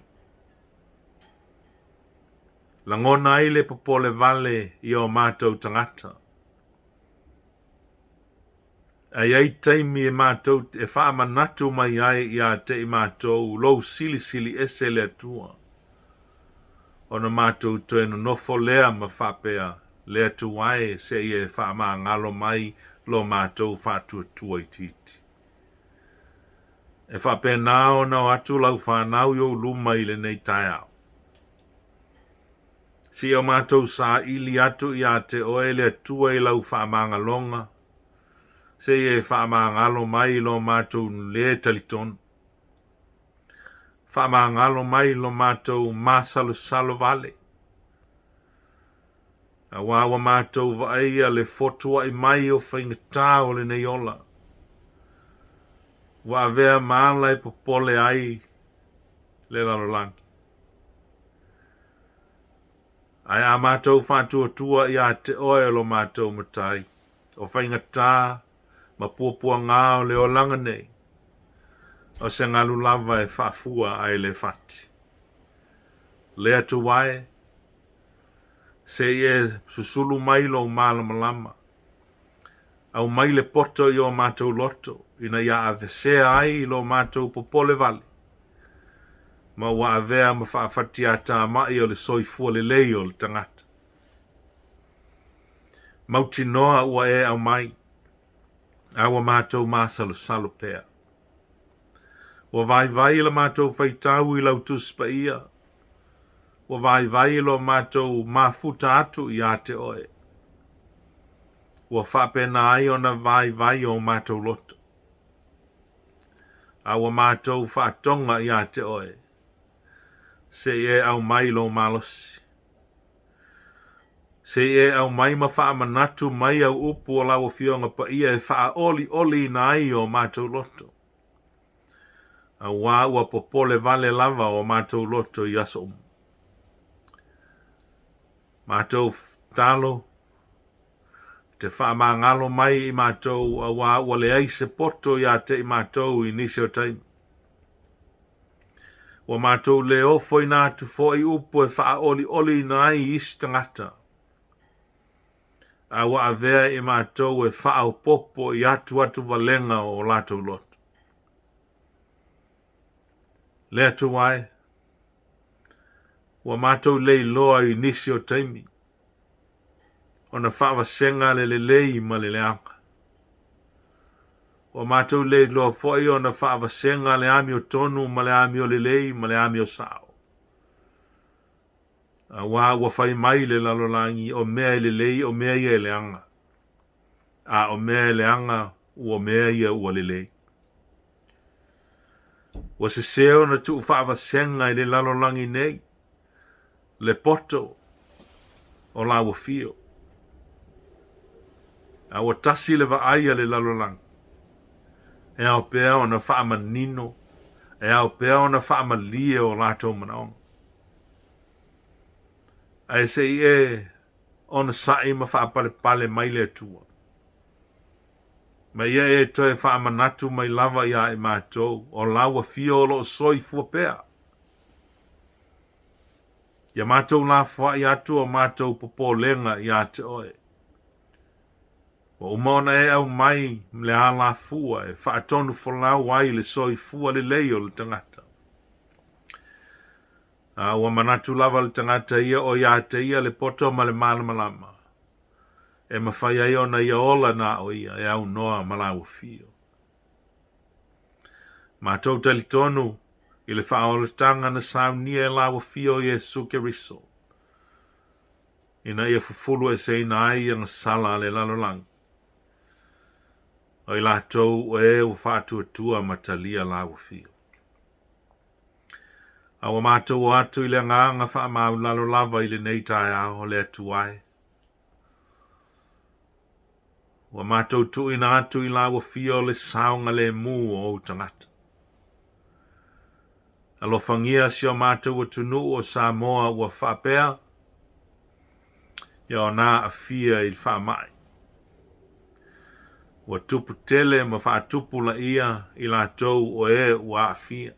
Lagona ai le popole vale i o matou tagata. Ae i ai taimi e matou e faamanatu mai ai iā te i matou lou silisili ese le Atua. Ona matou toe nonofo lea ma faapea, Le Atua e, seia e faamagalo mai lo matou faatuatua itiiti. E faapena ona o atu lau fanau i ou luma i lenei taeao. Seia o matou saili atu iā te oe le Atua i lau faamagaloga, seia e faamagalo mai lo matou lē talitonu. Faamagalo mai lo matou masalosalo vale. Auā ua matou vaaia le fotuaʻi mai o faigatā o lenei ola, ua avea ma ala e popole ai le lalolagi. Ae a matou faatuatua iā te oe o lo matou Matai, o faigatā ma puapuagā o le olaga nei, o se galu lava e faafua ae le fati. Le Atua e! Se i e susulu mai lou malamalama. Aumai le poto i o matou loto, ina ia avesea ai lo matou popole vale, ma ua avea ma faafatiatamai o le soifua lelei o le tagata. Mautinoa ua e aumai, a ua matou masalosalo pea. Ua vaivai la matou faitau i lau Tusi Paia, ua vaivai lo matou mafuta atu iā te oe. Ua faapena ai ona vaivai o matou loto. A ua matou faatoga iā te oe, se i e aumai lou malosi. Se i e aumai ma faamanatu mai au upu o lau Afioga Paia e faaolioliina ai o matou loto. Auā ua popole vale lava o matou loto i aso uma. Matou tatalo, e te faamagalo mai i matou, auā ua leai se poto iā te i matou i nisi o taimi. Ua matou le ofoina atu foi upu e faaolioliina ai isi tagata, a ua avea i matou e faaopoopo i atuatuvalega o latou loto. Le Atua e, ua matou le iloa i nisi o taimi, ona faavasega le lelei ma le leaga. Ua matou le iloa foi ona faavasega le amiotonu ma le amiolelei ma le amiosao. Auā ua fai mai le lalolagi, o mea e lelei, o mea ia e leaga, a o mea e leaga, ua mea ia ua lelei. Ua sese ona tuufaavasega i le lalolagi nei le poto o lau afio. A ua tasi le vaai a le lalolagi, e ao pea ona faamanino, e ao pea ona faamalie o latou manaoga. Ae se i e onosai ma faapalepale mai le Atua. Ma ia e toe faamanatu mai lava iā i matou, o lau afio o lo o soifua pea. Ia matou lafoai atu o matou popolega iā te oe. Ua uma ona e aumai le alafua e faatonufolau ai le soifua lelei o le tagata. A ua manatu lava le tagata ia o iā te ia le poto ma le malamalama, e mafai ai ona ia ola na o ia e aunoa ma lau afio. Matou talitonu i le faaolataga na saunia e lau afio Iesu Keriso, ina ia fufulu eseina ai agasala a le lalolagi, o i latou o e ua faatuatua ma talia lau afio. A ua matou o atu i le agaga faamaulalo lava i lenei taeao, le Atua e. Ua matou tuuina atu i lau afio le saogalemu o ou tagata. Alofagia si o matou atunuu o Samoa ua faapea ia ona aafia i le faamai. Ua tupu tele ma faatupulaia i latou o e ua aafia.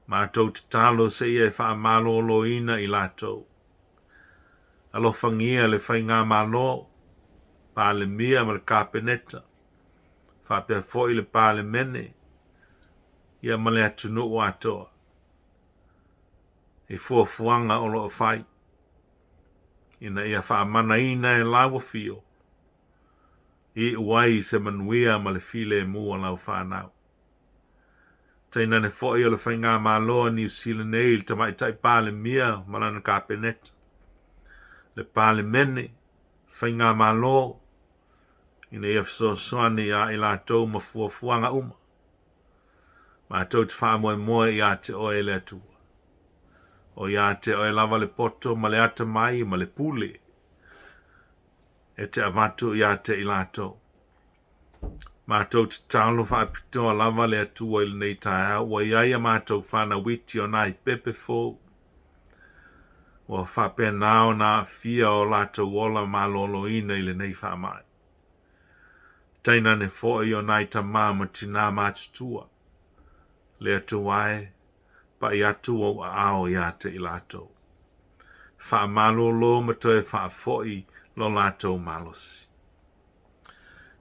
Matou tatalo seia e faamaloloina i latou. Alofagia le Faigamalo, Palemia ma le Kapeneta, faapea foi le Palemene, ia ma le atunuu atoa i fuafuaga o lo o fai ina ia faamanaina e lau afio e iu ai i se manuia ma le filemu o lau fanau. Tainane foi o le Faigamalo a Niu Sila nei i le Tamaitai Palemia ma lana Kapeneta, le Palemene, le Faigamalo, ina ia fesoasoani iā i latou ma fuafuaga uma. Matou te faamoemoe iā te Oe e le Atua. O iā te Oe lava le poto ma le atamai ma le pule e te avatu iā te i latou. Matou te tatalo faapitoa lava le Atua i lenei taeao ua i ai a matou fanau iti o nai pepe fou ua faapena ona aafia o latou ola maloloina i lenei faamai. Tainane foi o nai tama ma tinā matutua, le Atua e, paʻi atu ou aao iā te i latou. Faamalolo ma toe faafoi lo latou malosi.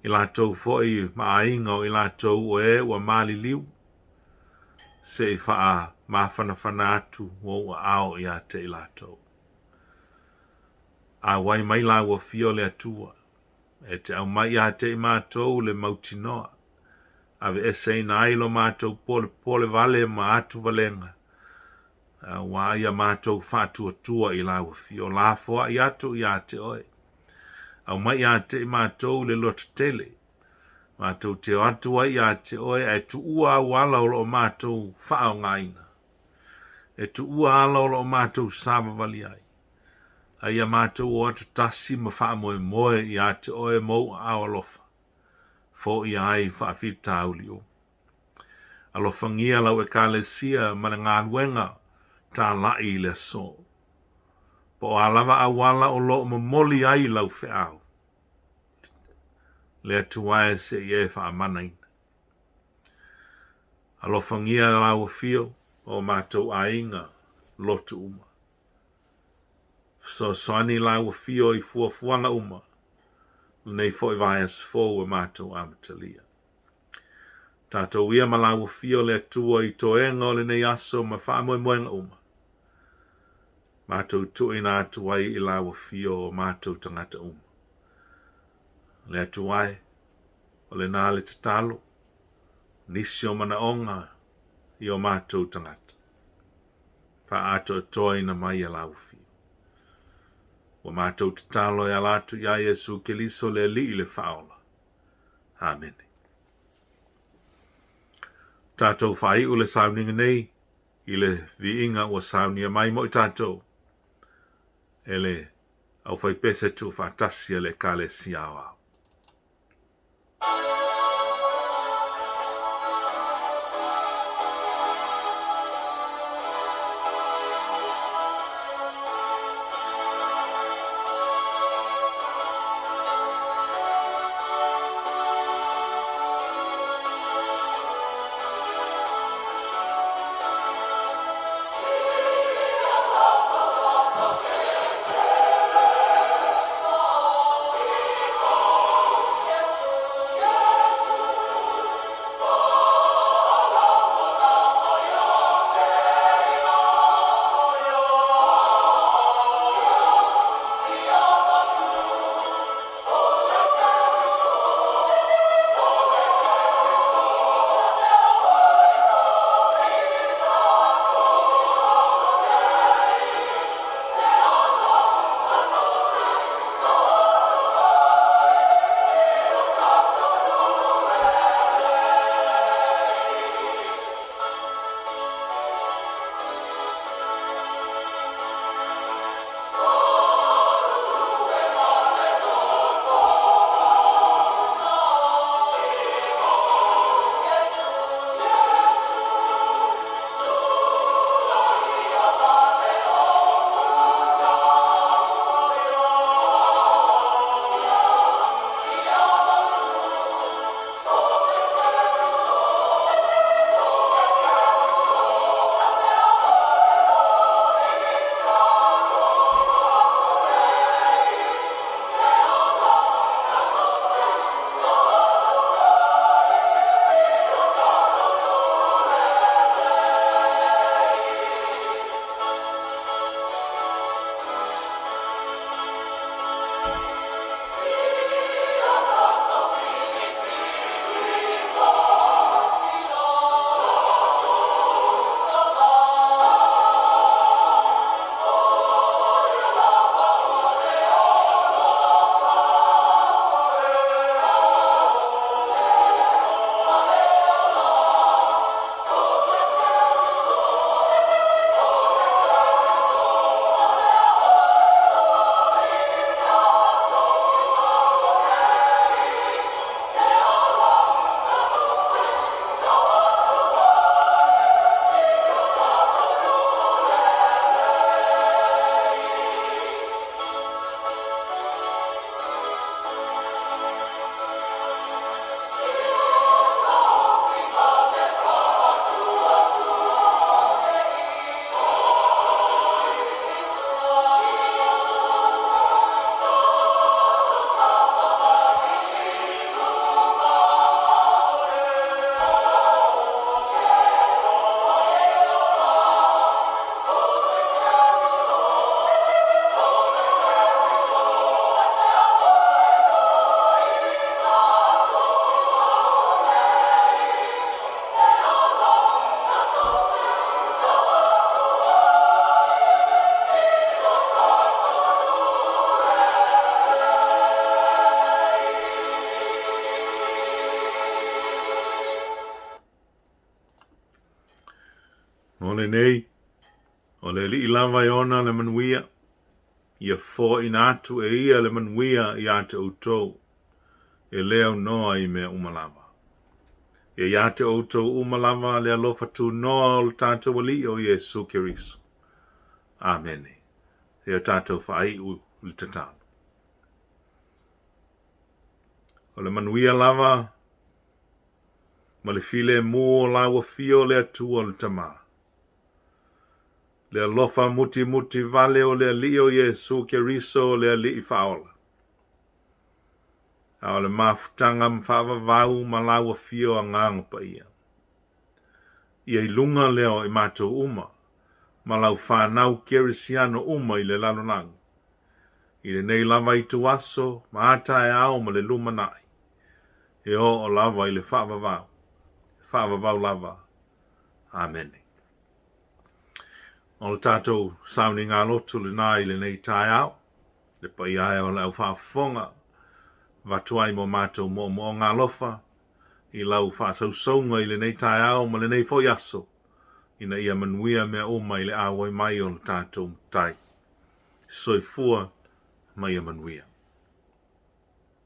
I latou foi ma aiga o i latou o e ua maliliu, se i faamafanafana atu ou aao ia te i latou. Auai mai Lau Afio le Atua, e te aumai ia te i matou le mautinoa, aveeseina ai lo matou polepole vale ma atuvalega, aua ia matou faatuatua i Lau Afio, lafoai atu ia te Oe. Aumai ia te i matou le loto tele, matou te o atu ai ia te Oe ae tuua auala o lo o matou faaaogaina, e tuua ala o lo o matou savavali ai, a ia matou o atu tasi ma faamoemoe ia te Oe ma Ou aao alofa, foia ai faafitauli uma. Alofagia lau Ekalesia ma le galuega talai i le aso. Po o a lava auala o lo o momoli ai lau feau, le Atua e se i e faamanaina. Alofagia lau afio o matou aiga lotu uma. Fesoasoani lau afio i fuafuaga uma, lenei foi vaiaso fou e matou amatalia. Tatou ia ma lau afio le Atua i toega o lenei aso ma faamoemoega uma. Matou tuuina atu ai i lau afio o matou tagata uma. Le Atua e, o lena le tatalo, nisi o manaoga i o matou tagata. Faaatoatoaina mai e lau afio. Ua matou tatalo e ala atu iā Iesu Keliso le Alii le Faaola. Amene. Tatou faaiu le sauniga nei i le viiga ua saunia mai mo i tatou e le aufaipese tuufaatasi a le Ekalesia Aoao. nei, o le Alii lava e ona le manuia, ia foaina atu e ia le manuia ia te outou, e le aunoa i mea uma lava. Ia ia te outou uma lava le alofa tunoa o le tatou Alii o Iesu Keriso. Amene. Ia tatou faaiu i le tatalo. O le manuia lava ma le filemu o lau afio o le Atua o le Tama. Le alofa mutimuti vale o le Alii o Iesu Keriso o le Alii Faaola. A o le mafutaga ma faavavau ma lau afio Agaga Paia. Ia i luga lea o i matou uma ma lau fanau kerisiano uma i le lalolagi, i lenei lava ituaso ma a taeao ma le lumanai, e oo lava i le faavavau, faavavau lava. Amene. O le tatou sauniga lotu lena i lenei taeao, le paia e o le au faafofoga, avatu ai mo matou moomooga alofa i lau faasausauga i lenei taeao ma lenei foi aso, ina ia manuia mea uma i le auai mai o le tatou Matai. Soifua ma ia manuia.